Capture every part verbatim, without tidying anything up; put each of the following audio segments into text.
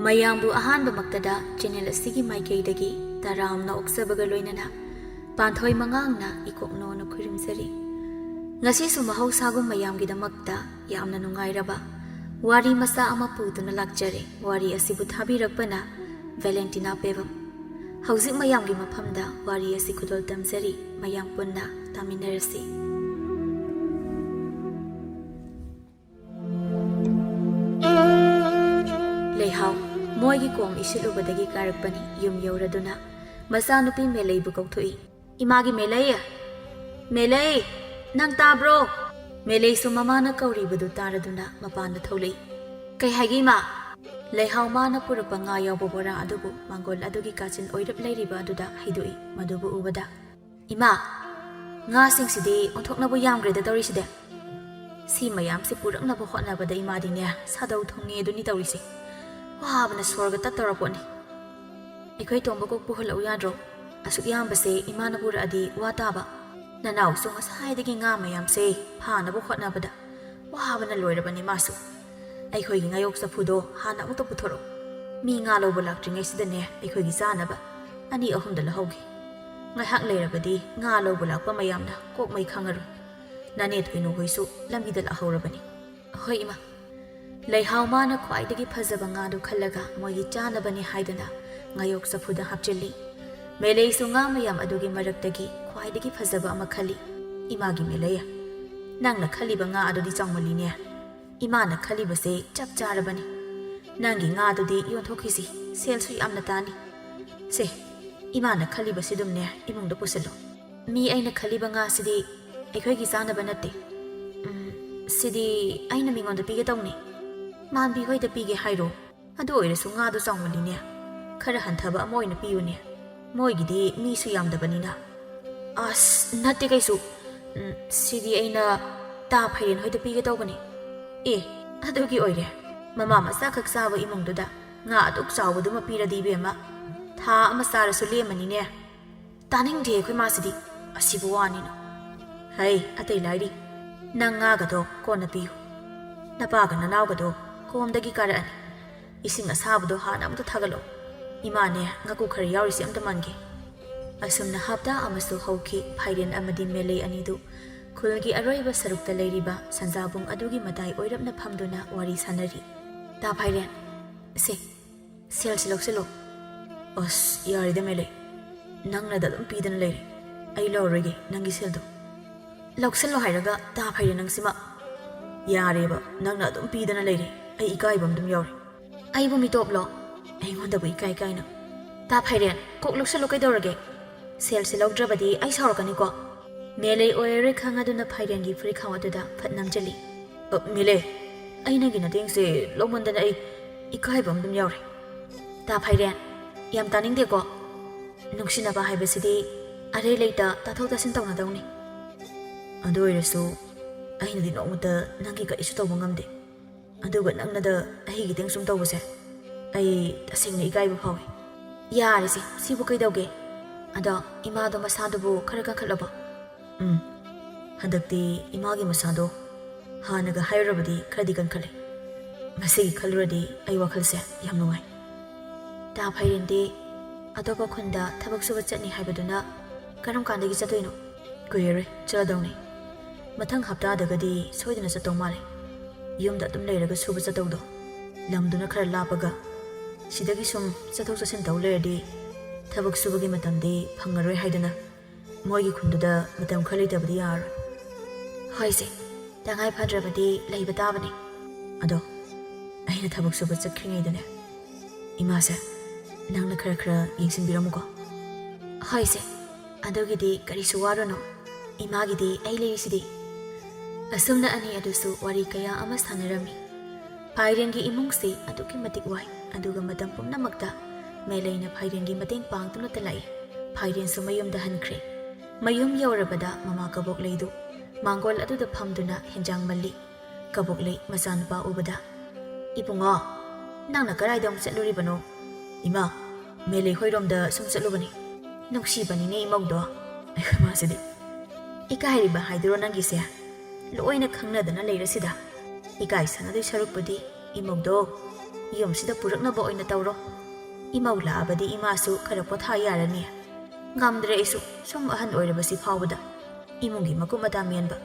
ꯃꯌꯥꯝꯕꯨ ꯑꯍꯥꯟꯕꯃꯛꯇꯗ ꯆꯦꯅꯦꯜ ꯑꯁꯤꯒꯤ ꯃꯥꯏꯀꯩꯗꯒꯤ ꯇꯔꯥꯝꯅ ꯑꯣꯛꯆꯕꯒ ꯂꯣꯏꯅꯅ ꯄꯥꯟꯊꯣꯏ ꯃꯉꯥꯡꯅ ꯏꯀꯣꯛꯅꯣꯅ ꯈꯨꯔꯨꯝꯖꯔꯤ꯫ ꯉꯁꯤꯁꯨ ꯃꯍꯧꯁꯥꯒꯨꯝ ꯃꯌꯥꯝꯒꯤꯗꯃꯛꯇ ꯌꯥꯝꯅ ꯅꯨꯡꯉꯥꯏꯔꯕ ꯋꯥꯔꯤ ꯃꯆꯥ ꯑꯃ ꯄꯨꯗꯨꯅ ꯂꯥꯛꯆꯔꯦ꯫ ꯋꯥꯔꯤ ꯑꯁꯤꯕꯨ ꯊꯥꯕꯤꯔꯛꯄꯅ ꯚꯦꯂꯦꯟꯇꯤꯅꯥ ꯄꯦꯕꯝ꯫ ꯍꯧꯖꯤꯛ ꯃꯌꯥꯝꯒꯤ ꯃꯐꯝꯗ ꯋꯥꯔꯤ ꯑꯁꯤ ꯈꯨꯗꯣꯜ ꯇꯝꯖꯔꯤ, ꯃꯌꯥꯝ ꯄꯨꯟꯅ ꯇꯥꯃꯤꯟꯅꯔꯁꯤ꯫ ꯂꯩꯍꯥꯎ ꯃꯣꯏꯒꯤ ꯀꯣꯝ ꯏꯁꯤꯠꯂꯨꯕꯗꯒꯤ ꯀꯥꯔꯛꯄꯅꯤ꯫ ꯌꯨꯝ ꯌꯧꯔꯗꯨꯅ ꯃꯆꯥꯅꯨꯄꯤ ꯃꯦꯂꯩꯕꯨ ꯀꯧꯊꯣꯛꯏ꯫ "ꯏꯃꯥꯒꯤ ꯃꯦꯂꯩ! ꯃꯦꯂꯩ! ꯅꯪ ꯇꯥꯕ꯭ꯔꯣ?" ꯃꯦꯂꯩꯁꯨ ꯃꯃꯥꯅ ꯀꯧꯔꯤꯕꯗꯨ ꯇꯥꯔꯗꯨꯅ ꯃꯄꯥꯟꯗ ꯊꯣꯛꯂꯛꯏ꯫ "ꯀꯩ ꯍꯥꯏꯒꯦ, ꯏꯃꯥ?" ꯂꯩꯍꯥꯎ ꯃꯥꯅ ꯄꯨꯔꯛꯄ ꯉꯥ ꯌꯥꯎꯕ ꯕꯣꯔꯥ ꯑꯗꯨꯕꯨ ꯃꯥꯡꯒꯣꯜ ꯑꯗꯨꯒꯤ ꯀꯥꯆꯤꯟ ꯑꯣꯏꯔꯞ ꯂꯩꯔꯤꯕ ꯑꯗꯨꯗ ꯍꯩꯗꯣꯛꯏ꯫ ꯃꯗꯨꯕꯨ ꯎꯕꯗ, "ꯏꯃꯥ, ꯉꯥꯁꯤꯡꯁꯤꯗꯤ ꯑꯣꯟꯊꯣꯛꯅꯕꯨ ꯌꯥꯝꯈ꯭ꯔꯦꯗ ꯇꯧꯔꯤꯁꯤꯗꯤ꯫ ꯁꯤ ꯃꯌꯥꯝꯁꯤ ꯄꯨꯔꯛꯅꯕ ꯍꯣꯠꯅꯕꯗ ꯏꯃꯥꯗꯤꯅꯦ ꯁꯥꯗꯧ ꯊꯣꯡꯉꯦ ꯑꯗꯨꯅꯤ ꯇꯧꯔꯤꯁꯦ꯫ ꯋꯥꯕꯅ ꯁꯣꯔꯒ ꯇꯠꯇꯧꯔ ꯄꯣꯠꯅꯤ꯫ ꯑꯩꯈꯣꯏ ꯇꯣꯝꯕ ꯀꯣꯛ ꯄꯨꯍꯜꯂꯛꯎ ꯌꯥꯗ꯭ꯔꯣ? ꯑꯁꯨꯛ ꯌꯥꯝꯕꯁꯦ ꯏꯃꯥꯅ ꯄꯨꯔꯛꯑꯗꯤ ꯋꯥ ꯇꯥꯕ꯫ ꯅꯅꯥꯎꯁꯨ ꯉꯁꯥꯏꯗꯒꯤ ꯉꯥ ꯃꯌꯥꯝꯁꯦ ꯐꯥꯅꯕ ꯍꯣꯠꯅꯕꯗ ꯋꯥꯕꯅ ꯂꯣꯏꯔꯕꯅꯤ ꯃꯥꯁꯨ꯫ ꯑꯩꯈꯣꯏꯒꯤ ꯉꯥꯌꯣꯛ ꯆꯐꯨꯗꯣ ꯍꯥꯟꯅ ꯑꯃꯨꯛꯇ ꯄꯨꯊꯣꯔꯛꯎ꯫ ꯃꯤ ꯉꯥ ꯂꯧꯕ ꯂꯥꯛꯇ꯭ꯔꯤꯉꯩꯁꯤꯗꯅꯦ ꯑꯩꯈꯣꯏꯒꯤ ꯆꯥꯅꯕ ꯑꯅꯤ ꯑꯍꯨꯝꯗ ꯂꯧꯍꯧꯒꯦ꯫ ꯉꯥꯏꯍꯥꯛ ꯂꯩꯔꯕꯗꯤ ꯉꯥ ꯂꯧꯕ ꯂꯥꯛꯄ ꯃꯌꯥꯝꯅ ꯀꯣꯛ ꯃꯩ ꯈꯪꯉꯔꯣꯏ꯫ ꯅꯅꯦ ꯊꯣꯏꯅꯨ ꯍꯣꯏꯁꯨ ꯂꯝꯕꯤꯗ ꯂꯥꯛꯍꯧꯔꯕꯅꯤ꯫" "ꯍꯣꯏ, ꯏꯃꯥ꯫" ꯂꯩꯍꯥꯎ ꯃꯥꯅ ꯈ꯭ꯋꯥꯏꯗꯒꯤ ꯐꯖꯕ ꯉꯥꯗꯨ ꯈꯜꯂꯒ ꯃꯣꯏꯒꯤ ꯆꯥꯅꯕꯅꯤ ꯍꯥꯏꯗꯨꯅ ꯉꯥꯌꯣꯛ ꯆꯐꯨꯗ ꯍꯥꯞꯆꯤꯜꯂꯤ꯫ ꯃꯦꯂꯩꯁꯨ ꯉꯥ ꯃꯌꯥꯝ ꯑꯗꯨꯒꯤ ꯃꯔꯛꯇꯒꯤ ꯈ꯭ꯋꯥꯏꯗꯒꯤ ꯐꯖꯕ ꯑꯃ ꯈꯜꯂꯤ꯫ "ꯏꯃꯥꯒꯤ ꯃꯦꯂꯩ, ꯅꯪꯅ ꯈꯜꯂꯤꯕ ꯉꯥ ꯑꯗꯨꯗꯤ ꯆꯥꯎꯃꯜꯂꯤꯅꯦ꯫ ꯏꯃꯥꯅ ꯈꯜꯂꯤꯕꯁꯦ ꯆꯞ ꯆꯥꯔꯕꯅꯤ꯫ ꯅꯪꯒꯤ ꯉꯥꯗꯨꯗꯤ ꯌꯣꯟꯊꯣꯛꯈꯤꯁꯤ, ꯁꯦꯜꯁꯨ ꯌꯥꯝꯅ ꯇꯥꯅꯤ꯫ ꯁꯦ, ꯏꯃꯥꯅ ꯈꯜꯂꯤꯕꯁꯤꯗꯨꯝꯅꯦ ꯏꯃꯨꯡꯗ ꯄꯨꯁꯤꯜꯂꯣ꯫ ꯃꯤ ꯑꯩꯅ ꯈꯜꯂꯤꯕ ꯉꯥꯁꯤꯗꯤ ꯑꯩꯈꯣꯏꯒꯤ ꯆꯥꯅꯕ ꯅꯠꯇꯦ꯫ ꯎꯝ, ꯁꯤꯗꯤ ꯑꯩꯅ ꯃꯤꯉꯣꯟꯗ ꯄꯤꯒꯦ ꯇꯧꯅꯤ꯫" "ꯃꯥꯟꯕꯤ ꯍꯣꯏꯗ ꯄꯤꯒꯦ ꯍꯥꯏꯔꯣ? ꯑꯗꯨ ꯑꯣꯏꯔꯁꯨ ꯉꯥꯗꯣ ꯆꯥꯎꯃꯜꯂꯤꯅꯦ꯫ ꯈꯔ ꯍꯟꯊꯕ ꯑꯃ ꯑꯣꯏꯅ ꯄꯤꯌꯨꯅꯦ꯫ ꯃꯣꯏꯒꯤꯗꯤ ꯃꯤꯁꯨ ꯌꯥꯝꯗꯕꯅꯤꯅ꯫" "ꯑꯁ, ꯅꯠꯇꯦ ꯀꯩꯁꯨ꯫ ꯎꯝ, ꯁꯤꯗꯤ ꯑꯩꯅ ꯇꯥ ꯐꯩꯔꯦꯟ ꯍꯣꯏꯗ ꯄꯤꯒꯦ ꯇꯧꯕꯅꯤ꯫" "ꯑꯦ, ꯑꯗꯨꯒꯤ ꯑꯣꯏꯔꯦ꯫ ꯃꯃꯥ ꯃꯆꯥꯈꯛ ꯆꯥꯕ ꯏꯃꯨꯡꯗꯨꯗ ꯉꯥ ꯑꯗꯨꯛ ꯆꯥꯎꯕꯗꯨꯃ ꯄꯤꯔꯗꯤ ꯏꯕꯦꯝꯃ, ꯊꯥ ꯑꯃ ꯆꯥꯔꯁꯨ ꯂꯦꯝꯃꯅꯤꯅꯦ꯫" "ꯇꯥꯅꯤꯡꯗꯦ ꯑꯩꯈꯣꯏ ꯃꯥꯁꯤꯗꯤ꯫ ꯑꯁꯤꯕꯨ ꯋꯥꯅꯤꯅ꯫" "ꯍꯩ, ꯑꯇꯩ ꯂꯥꯏꯔꯤ꯫ ꯅꯪ ꯉꯥꯒꯗꯣ ꯀꯣꯟꯅ ꯄꯤꯌꯨ꯫ ꯅꯄꯥꯒ ꯅꯅꯥꯎꯒꯗꯣ ꯀꯣꯝꯗꯒꯤ ꯀꯥꯔꯛꯑꯅꯤ꯫ ꯏꯁꯤꯡ ꯑꯁꯥꯕꯗꯣ ꯍꯥꯟꯅ ꯑꯝꯇ ꯊꯥꯒꯠꯂꯣ꯫ ꯏꯃꯥꯅꯦ, ꯉꯥꯀꯨ ꯈꯔ ꯌꯥꯎꯔꯤꯁꯦ ꯑꯝꯇ ꯃꯟꯒꯦ꯫ ꯑꯁꯨꯝꯅ ꯍꯞꯇꯥ ꯑꯃꯁꯨ ꯍꯧꯈꯤ꯫ ꯐꯥꯏꯔꯦꯟ ꯑꯃꯗꯤ ꯃꯦꯂꯩ ꯑꯅꯤꯗꯨ ꯈꯨꯜꯒꯤ ꯑꯔꯣꯏꯕ ꯁꯔꯨꯛꯇ ꯂꯩꯔꯤꯕ ꯁꯟꯖꯥꯕꯨꯡ ꯑꯗꯨꯒꯤ ꯃꯇꯥꯏ ꯑꯣꯏꯔꯞꯅ ꯐꯝꯗꯨꯅ ꯋꯥꯔꯤ ꯁꯥꯟꯅꯔꯤ꯫ "ꯇꯥ ꯐꯥꯏꯔꯦꯟ, ꯁꯦ, ꯁꯦꯜꯁꯤ ꯂꯧꯁꯤꯜꯂꯨ꯫" "ꯑꯁ, ꯌꯥꯔꯦꯗ ꯃꯦꯂꯩ, ꯅꯪꯅꯗ ꯑꯗꯨꯝ ꯄꯤꯗꯅ ꯂꯩꯔꯦ꯫ ꯑꯩ ꯂꯧꯔꯔꯣꯏꯒꯦ ꯅꯪꯒꯤ ꯁꯦꯜꯗꯣ꯫" "ꯂꯧꯁꯤꯜꯂꯣ ꯍꯥꯏꯔꯒ ꯇꯥ ꯐꯥꯏꯔꯦꯟ ꯅꯪꯁꯤꯃ꯫ ꯌꯥꯔꯦꯕ, ꯅꯪꯅ ꯑꯗꯨꯝ ꯄꯤꯗꯅ ꯂꯩꯔꯦ꯫ ꯑꯩ ꯏꯀꯥꯏꯕ ꯑꯃ ꯑꯗꯨꯝ ꯌꯥꯎꯔꯦ꯫" "ꯑꯩꯕꯨ ꯃꯤꯇꯣꯞꯂꯣ? ꯑꯩꯉꯣꯟꯗꯕꯨ ꯏꯀꯥꯏ ꯀꯥꯏꯅ꯫ ꯇꯥ ꯐꯥꯏꯔꯦꯟ, ꯀꯣꯛ ꯂꯧꯁꯤꯜꯂꯣ ꯀꯩꯗꯧꯔꯒꯦ? ꯁꯦꯜꯁꯤ ꯂꯧꯗ꯭ꯔꯕꯗꯤ ꯑꯩ ꯁꯥꯎꯔꯛꯀꯅꯤꯀꯣ꯫" ꯃꯦꯂꯩ ꯑꯣꯏꯔꯔꯣꯏ ꯈꯪꯉꯗꯨꯅ ꯐꯥꯏꯔꯦꯟꯒꯤ ꯐꯨꯔꯤꯠꯈꯥꯎ ꯑꯗꯨꯗ ꯐꯠ ꯅꯝꯖꯜꯂꯤ꯫ "ꯑ, ꯃꯦꯂꯩ, ꯑꯩ ꯅꯪꯒꯤ ꯅꯇꯦꯡꯁꯦ ꯂꯧꯃꯟꯗꯅ ꯑꯩ ꯏꯀꯥꯏꯕ ꯑꯃ ꯑꯗꯨꯝ ꯌꯥꯎꯔꯦ꯫" "ꯇꯥ ꯐꯥꯏꯔꯦꯟ, ꯌꯥꯝ ꯇꯥꯅꯤꯡꯗꯦꯀꯣ꯫ ꯅꯨꯡꯁꯤꯅꯕ ꯍꯥꯏꯕꯁꯤꯗꯤ ꯑꯔꯩ ꯂꯩꯇ ꯇꯥꯊꯣꯛ ꯇꯥꯁꯤꯟ ꯇꯧꯅꯗꯧꯅꯤ꯫ ꯑꯗꯨ ꯑꯣꯏꯔꯁꯨ ꯑꯩꯅꯗꯤ ꯅꯣꯡꯃꯇ ꯅꯪꯒꯤ ꯀꯔꯤꯁꯨ ꯇꯧꯕ ꯉꯝꯗꯦ꯫ ꯑꯗꯨꯒ ꯅꯪꯅꯗ ꯑꯩꯒꯤ ꯈꯤꯇꯪ ꯁꯨꯝ ꯇꯧꯕꯁꯦ ꯑꯩ ꯇꯁꯦꯡꯅ ꯏꯀꯥꯏꯕ ꯐꯥꯎꯏ꯫" "ꯌꯥꯔꯦꯁꯦ, ꯁꯤꯕꯨ ꯀꯩꯗꯧꯒꯦ? ꯑꯗꯣ ꯏꯃꯥꯗꯣ ꯃꯁꯥꯗꯨꯕꯨ ꯈꯔ ꯀꯟꯈꯠꯂꯕꯣ?" "ꯎꯝ, ꯍꯟꯗꯛꯇꯤ ꯏꯃꯥꯒꯤ ꯃꯁꯥꯗꯣ ꯍꯥꯟꯅꯒ ꯍꯥꯏꯔꯨꯔꯕꯗꯤ ꯈꯔꯗꯤ ꯀꯟꯈꯠꯂꯦ꯫ ꯃꯁꯤꯒꯤ ꯈꯜꯂꯨꯔꯗꯤ ꯑꯩ ꯋꯥꯈꯜꯁꯦ ꯌꯥꯝ ꯅꯨꯡꯉꯥꯏ꯫" "ꯇꯥ ꯐꯥꯏꯔꯦꯟꯗꯤ ꯑꯇꯣꯞꯄ ꯈꯨꯟꯗ ꯊꯕꯛ ꯁꯨꯕ ꯆꯠꯅꯤ ꯍꯥꯏꯕꯗꯨꯅ ꯀꯔꯝ ꯀꯥꯟꯗꯒꯤ ꯆꯠꯇꯣꯏꯅꯣ?" "ꯀꯨꯏꯔꯔꯣꯏ, ꯆꯠꯂꯗꯧꯅꯤ꯫ ꯃꯊꯪ ꯍꯞꯇꯥꯗꯒꯗꯤ ꯁꯣꯏꯗꯅ ꯆꯠꯇꯧ ꯃꯥꯜꯂꯦ꯫ ꯌꯨꯝꯗ ꯑꯗꯨꯝ ꯂꯩꯔꯒ ꯁꯨꯕ ꯆꯠꯇꯧꯗꯣ, ꯂꯝꯗꯨꯅ ꯈꯔ ꯂꯥꯞꯄꯒ꯫ ꯁꯤꯗꯒꯤ ꯁꯨꯝ ꯆꯠꯊꯣꯛ ꯆꯠꯁꯤꯟ ꯇꯧ ꯂꯩꯔꯗꯤ ꯊꯕꯛ ꯁꯨꯕꯒꯤ ꯃꯇꯝꯗꯤ ꯐꯪꯉꯔꯣꯏ ꯍꯥꯏꯗꯅ ꯃꯣꯏꯒꯤ ꯈꯨꯟꯗꯨꯗ ꯃꯇꯝ ꯈꯔ ꯂꯩꯇꯕꯗꯤ ꯌꯥꯔꯔꯣꯏ꯫" "ꯍꯣꯏꯁꯦ, ꯇꯉꯥꯏ ꯐꯗ꯭ꯔꯕꯗꯤ ꯂꯩꯕ ꯇꯥꯕꯅꯤ꯫ ꯑꯗꯣ ꯑꯩꯅ ꯊꯕꯛ ꯁꯨꯕ ꯆꯠꯈ꯭ꯔꯤꯉꯩꯗꯅꯦ, ꯏꯃꯥꯁꯦ ꯅꯪꯅ ꯈꯔ ꯈꯔ ꯌꯦꯡꯁꯤꯟꯕꯤꯔꯝꯃꯨꯀꯣ꯫" "ꯍꯣꯏꯁꯦ, ꯑꯗꯨꯒꯤꯗꯤ ꯀꯔꯤꯁꯨ ꯋꯥꯔꯨꯅꯨ, ꯏꯃꯥꯒꯤꯗꯤ ꯑꯩ ꯂꯩꯔꯤꯁꯤꯗꯤ꯫" ꯑꯁꯨꯝꯅ ꯑꯅꯤ ꯑꯗꯨꯁꯨ ꯋꯥꯔꯤ ꯀꯌꯥ ꯑꯃ ꯁꯥꯟꯅꯔꯝꯃꯤ꯫ ꯐꯥꯏꯔꯦꯟꯒꯤ ꯏꯃꯨꯡꯁꯤ ꯑꯗꯨꯛꯀꯤ ꯃꯇꯤꯛ ꯋꯥꯏ, ꯑꯗꯨꯒ ꯃꯇꯝ ꯄꯨꯝꯅꯃꯛꯇ ꯃꯦꯂꯩꯅ ꯐꯥꯏꯔꯦꯟꯒꯤ ꯃꯇꯦꯡ ꯄꯥꯡꯗꯨꯅꯇ ꯂꯥꯛꯏ꯫ ꯐꯥꯏꯔꯦꯟꯁꯨ ꯃꯌꯨꯝꯗ ꯍꯟꯈ꯭ꯔꯦ꯫ ꯃꯌꯨꯝ ꯌꯧꯔꯕꯗ ꯃꯃꯥ ꯀꯕꯣꯛꯂꯩꯗꯨ ꯃꯥꯡꯒꯣꯜ ꯑꯗꯨꯗ ꯐꯝꯗꯨꯅ ꯍꯦꯟꯖꯥꯡ ꯃꯜꯂꯤ꯫ ꯀꯕꯣꯛꯂꯩ ꯃꯆꯥꯅꯨꯄꯥ ꯎꯕꯗ, "ꯏꯕꯨꯡꯉꯣ, ꯅꯪꯅ ꯀꯗꯥꯏꯗ ꯑꯃꯨꯛ ꯆꯠꯂꯨꯔꯤꯕꯅꯣ?" "ꯏꯃꯥ, ꯃꯦꯂꯩ ꯍꯣꯏꯔꯣꯝꯗ ꯁꯨꯝ ꯆꯠꯂꯨꯕꯅꯤ꯫" "ꯅꯨꯡꯁꯤꯕꯅꯤꯅꯦ ꯏꯃꯧꯗꯣ꯫" ꯃꯥꯁꯤꯗꯤ, "ꯏꯀꯥꯏꯔꯤꯕ ꯍꯥꯏꯗꯨꯔꯣ ꯅꯪꯒꯤꯁꯦ? ꯂꯣꯏꯅ ꯈꯪꯅꯗꯅ ꯂꯩꯔꯁꯤꯗ꯫ ꯏꯀꯥꯏ ꯁꯥꯟꯅꯗꯣꯏ ꯁꯔꯨꯛꯄꯨꯗꯤ ꯏꯃꯧꯗꯣ, ꯌꯨꯝꯁꯤꯗ ꯄꯨꯔꯛꯅꯕ ꯑꯣꯏꯅ ꯇꯧꯔꯣ꯫ ꯏꯃꯧ ꯂꯥꯛꯑꯕꯗꯤ ꯏꯃꯥꯁꯨ ꯈꯔ ꯄꯣꯊꯥ ꯌꯥꯔꯅꯤ꯫ ꯉꯝꯗ꯭ꯔꯦ ꯑꯩꯁꯨ, ꯁꯨꯝ ꯑꯍꯟ ꯑꯣꯏꯔꯕꯁꯤ ꯐꯥꯎꯕꯗ ꯏꯃꯨꯡꯒꯤ ꯃꯀꯨꯞ ꯃꯇꯥ ꯃꯦꯟꯕ꯫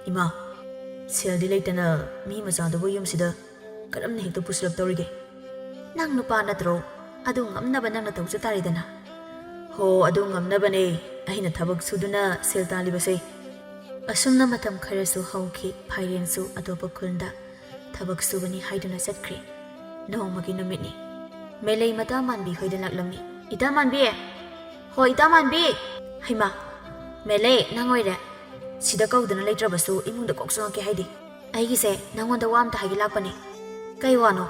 ꯏꯃꯥ, ꯁꯦꯜꯗꯤ ꯂꯩꯇꯅ ꯃꯤ ꯃꯆꯥꯗꯨꯕꯨ ꯌꯨꯝꯁꯤꯗ ꯀꯔꯝꯅ ꯍꯦꯛꯇ ꯄꯨꯁꯤꯜꯂꯛꯇꯧꯔꯤꯒꯦ? ꯅꯪ ꯅꯨꯄꯥ ꯅꯠꯇ꯭ꯔꯣ? ꯑꯗꯨ ꯉꯝꯅꯕ ꯅꯪꯅ ꯇꯧꯖ ꯇꯥꯔꯦꯗꯅ꯫ ꯍꯣ, ꯑꯗꯨ ꯉꯝꯅꯕꯅꯦ ꯑꯩꯅ ꯊꯕꯛ ꯁꯨꯗꯨꯅ ꯁꯦꯜ ꯇꯥꯜꯂꯤꯕꯁꯦ꯫ ꯑꯁꯨꯝꯅ ꯃꯇꯝ ꯈꯔꯁꯨ ꯍꯧꯈꯤ꯫ ꯐꯥꯏꯔꯦꯟꯁꯨ ꯑꯇꯣꯞꯄ ꯈꯨꯟꯗ ꯊꯕꯛ ꯁꯨꯕꯅꯤ ꯍꯥꯏꯗꯨꯅ ꯆꯠꯈ꯭ꯔꯦ꯫ ꯅꯣꯡꯃꯒꯤ ꯅꯨꯃꯤꯠꯅꯤ꯫ ꯃꯦꯂꯩ ꯃꯇꯥ ꯃꯥꯟꯕꯤ ꯍꯣꯏꯗ ꯂꯥꯛꯂꯝꯃꯤ꯫ "ꯏꯇꯥ ꯃꯥꯟꯕꯤ! ꯍꯣ, ꯏꯇꯥ ꯃꯥꯟꯕꯤ!" "ꯍꯩꯃꯥ, ꯃꯦꯂꯩ, ꯅꯪ ꯑꯣꯏꯔꯦ? ꯁꯤꯗ ꯀꯧꯗꯅ ꯂꯩꯇ꯭ꯔꯕꯁꯨ ꯏꯃꯨꯡꯗ ꯀꯣꯛ ꯆꯪꯉꯛꯀꯦ ꯍꯥꯏꯗꯦ꯫ ꯑꯩꯒꯤꯁꯦ ꯅꯪꯉꯣꯟꯗ ꯋꯥ ꯑꯝꯇ ꯍꯥꯏꯒꯦ ꯂꯥꯛꯄꯅꯦ꯫" "ꯀꯩ ꯋꯥꯅꯣ?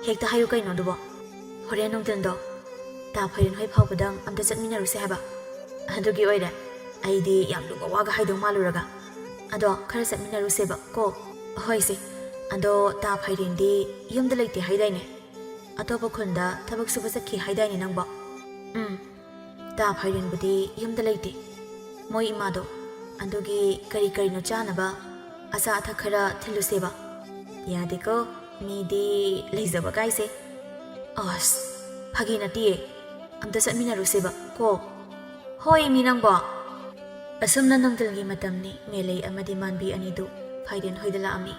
ꯍꯦꯛꯇ ꯍꯥꯏꯌꯨ ꯀꯩꯅꯣ ꯑꯗꯨꯕꯣ꯫" "ꯍꯣꯔꯦꯟ ꯅꯨꯡꯊꯤꯜꯗꯣ ꯇꯥ ꯐꯥꯏꯔꯦꯟ ꯍꯣꯏ ꯐꯥꯎꯕꯗꯪ ꯑꯝꯇ ꯆꯠꯃꯤꯟꯅꯔꯨꯁꯦ ꯍꯥꯏꯕ꯫" "ꯑꯗꯨꯒꯤ ꯑꯣꯏꯔꯦ꯫ ꯑꯩꯗꯤ ꯌꯥꯝ ꯂꯨꯕ ꯋꯥꯒ ꯍꯥꯏꯗꯧ ꯃꯥꯜꯂꯨꯔꯒ꯫ ꯑꯗꯣ ꯈꯔ ꯆꯠꯃꯤꯟꯅꯔꯨꯁꯦꯕ ꯀꯣ꯫" "ꯍꯣꯏꯁꯦ꯫ ꯑꯗꯣ ꯇꯥ ꯐꯥꯏꯔꯦꯟꯗꯤ ꯌꯨꯝꯗ ꯂꯩꯇꯦ ꯍꯥꯏꯗꯥꯏꯅꯦ? ꯑꯇꯣꯞꯄ ꯈꯨꯟꯗ ꯊꯕꯛ ꯁꯨꯕ ꯆꯠꯈꯤ ꯍꯥꯏꯗꯥꯏꯅꯦ ꯅꯪꯕꯣ?" "ꯎꯝ, ꯇꯥ ꯐꯥꯏꯔꯦꯟꯕꯨꯗꯤ ꯌꯨꯝꯗ ꯂꯩꯇꯦ꯫ ꯃꯣꯏ ꯏꯃꯥꯗꯣ ꯑꯗꯨꯒꯤ ꯀꯔꯤ ꯀꯔꯤꯅꯣ ꯆꯥꯅꯕ ꯑꯆꯥ ꯑꯊꯛ ꯈꯔ ꯊꯤꯜꯂꯨꯁꯦꯕ꯫" "ꯌꯥꯗꯦꯀꯣ, ꯃꯤꯗꯤ ꯂꯩꯖꯕ ꯀꯥꯏꯁꯦ꯫" "ꯑꯁ, ꯐꯥꯒꯤ ꯅꯠꯇꯤꯌꯦ꯫ ꯑꯝꯇ ꯆꯠꯃꯤꯟꯅꯔꯨꯁꯦꯕ ꯀꯣ꯫" "ꯍꯣꯏ, ꯃꯤ ꯅꯪꯕꯣ꯫" ꯑꯁꯨꯝꯅ ꯅꯨꯡꯊꯤꯜꯒꯤ ꯃꯇꯝꯅꯤ꯫ ꯃꯦꯂꯩ ꯑꯃꯗꯤ ꯃꯥꯟꯕꯤ ꯑꯅꯤꯗꯨ ꯐꯥꯏꯔꯦꯟ ꯍꯣꯏꯗ ꯂꯥꯛꯑꯝꯃꯤ꯫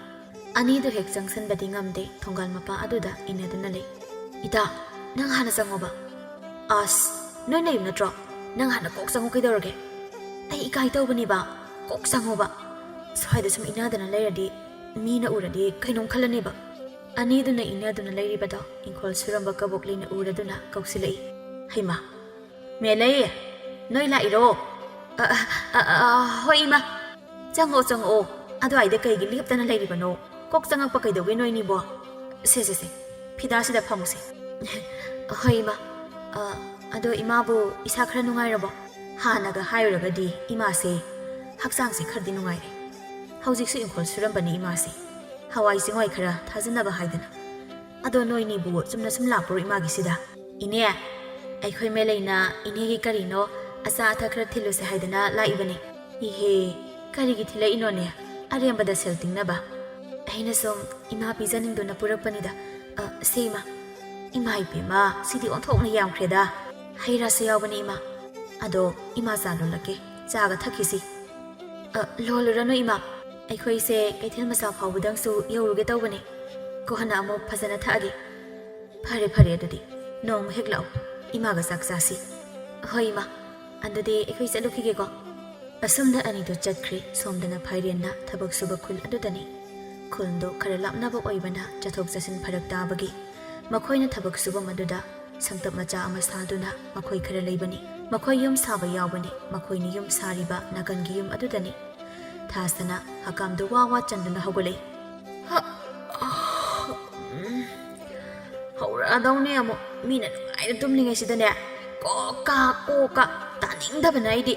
ꯑꯅꯤꯗꯨ ꯍꯦꯛ ꯆꯪꯁꯟꯕꯗꯤ ꯉꯝꯗꯦ꯫ ꯊꯣꯡꯒꯥꯜ ꯃꯄꯥ ꯑꯗꯨꯗ ꯏꯟꯅꯗꯨꯅ ꯂꯩ꯫ "ꯏꯇꯥ, ꯅꯪ ꯍꯥꯟꯅ ꯆꯪꯉꯣꯕ꯫" "ꯑꯁ, ꯅꯣꯏ ꯅꯌꯨꯝ ꯅꯠꯇ꯭ꯔꯣ? ꯅꯪ ꯍꯥꯟꯅ ꯀꯣꯛ ꯆꯪꯉꯣ ꯀꯩꯗꯧꯔꯒꯦ?" "ꯑꯩ ꯏꯀꯥꯏ ꯇꯧꯕꯅꯦꯕ, ꯀꯣꯛ ꯆꯪꯉꯣꯕ꯫ ꯁ꯭ꯋꯥꯏꯗ ꯁꯨꯝ ꯏꯟꯅꯗꯅ ꯂꯩꯔꯗꯤ ꯃꯤꯅ ꯎꯔꯗꯤ ꯀꯩꯅꯣꯝ ꯈꯜꯂꯅꯦꯕ꯫" ꯑꯅꯤꯗꯨꯅ ꯏꯟꯅꯗꯨꯅ ꯂꯩꯔꯤꯕꯗꯣ ꯏꯪꯈꯣꯜ ꯁꯨꯔꯝꯕ ꯀꯕꯣꯛꯂꯤꯅ ꯎꯔꯗꯨꯅ ꯀꯧꯁꯤꯜꯂꯛꯏ꯫ "ꯍꯩꯃꯥ, ꯃꯦꯂꯩ, ꯅꯣꯏ ꯂꯥꯛꯏꯔꯣ?" "ꯑ, ꯑ, ꯑ, ꯑ, ꯍꯣꯏ ꯏꯃꯥ꯫" "ꯆꯪꯉꯛꯑꯣ, ꯆꯪꯉꯛꯑꯣ꯫ ꯑꯗꯨꯋꯥꯏꯗ ꯀꯩꯒꯤ ꯂꯦꯞꯇꯅ ꯂꯩꯔꯤꯕꯅꯣ? ꯀꯣꯛ ꯆꯪꯉꯛꯄ ꯀꯩꯗꯧꯒꯦ ꯅꯣꯏꯅꯤꯕꯣ? ꯁꯦ, ꯁꯦ, ꯁꯦ, ꯐꯤꯗꯥꯁꯤꯗ ꯐꯝꯃꯨꯁꯦ꯫" "ꯍꯣꯏ ꯏꯃꯥ꯫ ꯑ, ꯑꯗꯣ ꯏꯃꯥꯕꯨ ꯏꯁꯥ ꯈꯔ ꯅꯨꯡꯉꯥꯏꯔꯕꯣ?" ꯍꯥꯟꯅꯒ ꯍꯥꯏꯔꯨꯔꯒꯗꯤ ꯏꯃꯥꯁꯦ ꯍꯛꯆꯥꯡꯁꯦ ꯈꯔꯗꯤ ꯅꯨꯡꯉꯥꯏꯔꯦ꯫ ꯍꯧꯖꯤꯛꯁꯨ ꯏꯪꯈꯣꯜ ꯁꯨꯔꯝꯕꯅꯤ ꯏꯃꯥꯁꯦ꯫ ꯍꯋꯥꯏ ꯆꯦꯡꯋꯥꯏ ꯈꯔ ꯊꯥꯖꯅꯕ ꯍꯥꯏꯗꯅ꯫ "ꯑꯗꯣ ꯅꯣꯏꯅꯤꯕꯨ ꯆꯨꯝꯅ ꯁꯨꯝ ꯂꯥꯛꯄ꯭ꯔꯣ ꯏꯃꯥꯒꯤꯁꯤꯗ?" "ꯏꯅꯦ, ꯑꯩꯈꯣꯏ ꯃꯦꯂꯩꯅ ꯏꯅꯦꯒꯤ ꯀꯔꯤꯅꯣ ꯑꯆꯥ ꯑꯊꯛ ꯈꯔ ꯊꯤꯜꯂꯨꯁꯦ ꯍꯥꯏꯗꯅ ꯂꯥꯛꯏꯕꯅꯤ꯫" "ꯏꯍꯦ, ꯀꯔꯤꯒꯤ ꯊꯤꯜꯂꯛꯏꯅꯣꯅꯦ? ꯑꯔꯦꯝꯕꯗ ꯁꯦꯜ ꯇꯤꯡꯅꯕ?" "ꯑꯩꯅ ꯁꯨꯝ ꯏꯃꯥ ꯄꯤꯖꯅꯤꯡꯗꯨꯅ ꯄꯨꯔꯛꯄꯅꯤꯗ꯫ ꯑ, ꯁꯤ ꯏꯃꯥ꯫ ꯏꯃꯥ ꯏꯕꯦꯝꯃ, ꯁꯤꯗꯤ ꯑꯣꯟꯊꯣꯛꯅ ꯌꯥꯝꯈ꯭ꯔꯦꯗ꯫ ꯍꯩ ꯔꯥꯁꯨ ꯌꯥꯎꯕꯅꯦ ꯏꯃꯥ꯫ ꯑꯗꯣ ꯏꯃꯥ ꯆꯥ ꯂꯣꯜꯂꯛꯀꯦ꯫ ꯆꯥꯒ ꯊꯛꯈꯤꯁꯤ꯫ ꯑ, ꯂꯣꯜꯂꯨꯔꯅꯨ ꯏꯃꯥ꯫ ꯑꯩꯈꯣꯏꯁꯦ ꯀꯩꯊꯦꯜ ꯃꯆꯥ ꯐꯥꯎꯕꯗꯪꯁꯨ ꯌꯧꯔꯨꯒꯦ ꯇꯧꯕꯅꯦ꯫ ꯀꯣꯟꯅ ꯑꯃꯨꯛ ꯐꯖꯅ ꯊꯛꯑꯒꯦ꯫ ꯐꯔꯦ ꯐꯔꯦ, ꯑꯗꯨꯗꯤ ꯅꯣꯡꯃ ꯍꯦꯛ ꯂꯥꯛꯑꯣ꯫ ꯏꯃꯥꯒ ꯆꯥꯛ ꯆꯥꯁꯤ꯫ ꯍꯣꯏ ꯏꯃꯥ꯫ ꯑꯗꯨꯗꯤ ꯑꯩꯈꯣꯏ ꯆꯠꯂꯨꯈꯤꯒꯦꯀꯣ꯫ ꯑꯁꯨꯝꯅ ꯑꯅꯤꯗꯨ ꯆꯠꯈ꯭ꯔꯦ꯫ ꯁꯣꯝꯗꯅ ꯐꯥꯏꯔꯦꯟꯅ ꯊꯕꯛ ꯁꯨꯕ ꯈꯨꯜ ꯑꯗꯨꯗꯅꯤ꯫ ꯈꯨꯜꯗꯣ ꯈꯔ ꯂꯥꯞꯅꯕ ꯑꯣꯏꯕꯅ ꯆꯠꯊꯣꯛ ꯆꯠꯁꯤꯟ ꯐꯔꯛ ꯇꯥꯕꯒꯤ ꯃꯈꯣꯏꯅ ꯊꯕꯛ ꯁꯨꯐꯝ ꯑꯗꯨꯗ ꯁꯪꯇꯞ ꯃꯆꯥ ꯑꯃ ꯁꯥꯗꯨꯅ ꯃꯈꯣꯏ ꯈꯔ ꯂꯩꯕꯅꯤ꯫ ꯃꯈꯣꯏ ꯌꯨꯝ ꯁꯥꯕ ꯌꯥꯎꯕꯅꯤ꯫ ꯃꯈꯣꯏꯅ ꯌꯨꯝ ꯁꯥꯔꯤꯕ ꯅꯥꯀꯟꯒꯤ ꯌꯨꯝ ꯑꯗꯨꯗꯅꯤ꯫ ꯊꯥꯁꯅ ꯍꯀꯥꯝꯗꯨ ꯋꯥ ꯋꯥ ꯆꯟꯗꯨꯅ ꯍꯧꯒꯠꯂꯛꯏ꯫ ꯍ-, ꯎꯝ, ꯍꯧꯔꯛꯑꯗꯧꯅꯦ ꯑꯃꯨꯛ꯫ ꯃꯤꯅ ꯅꯨꯡꯉꯥꯏꯅ ꯇꯨꯝꯂꯤꯉꯩꯁꯤꯗꯅꯦ, ꯀꯣꯛꯀ ꯀꯣꯛꯀ ꯇꯥꯅꯤꯡꯗꯕꯅ ꯑꯩꯗꯤ꯫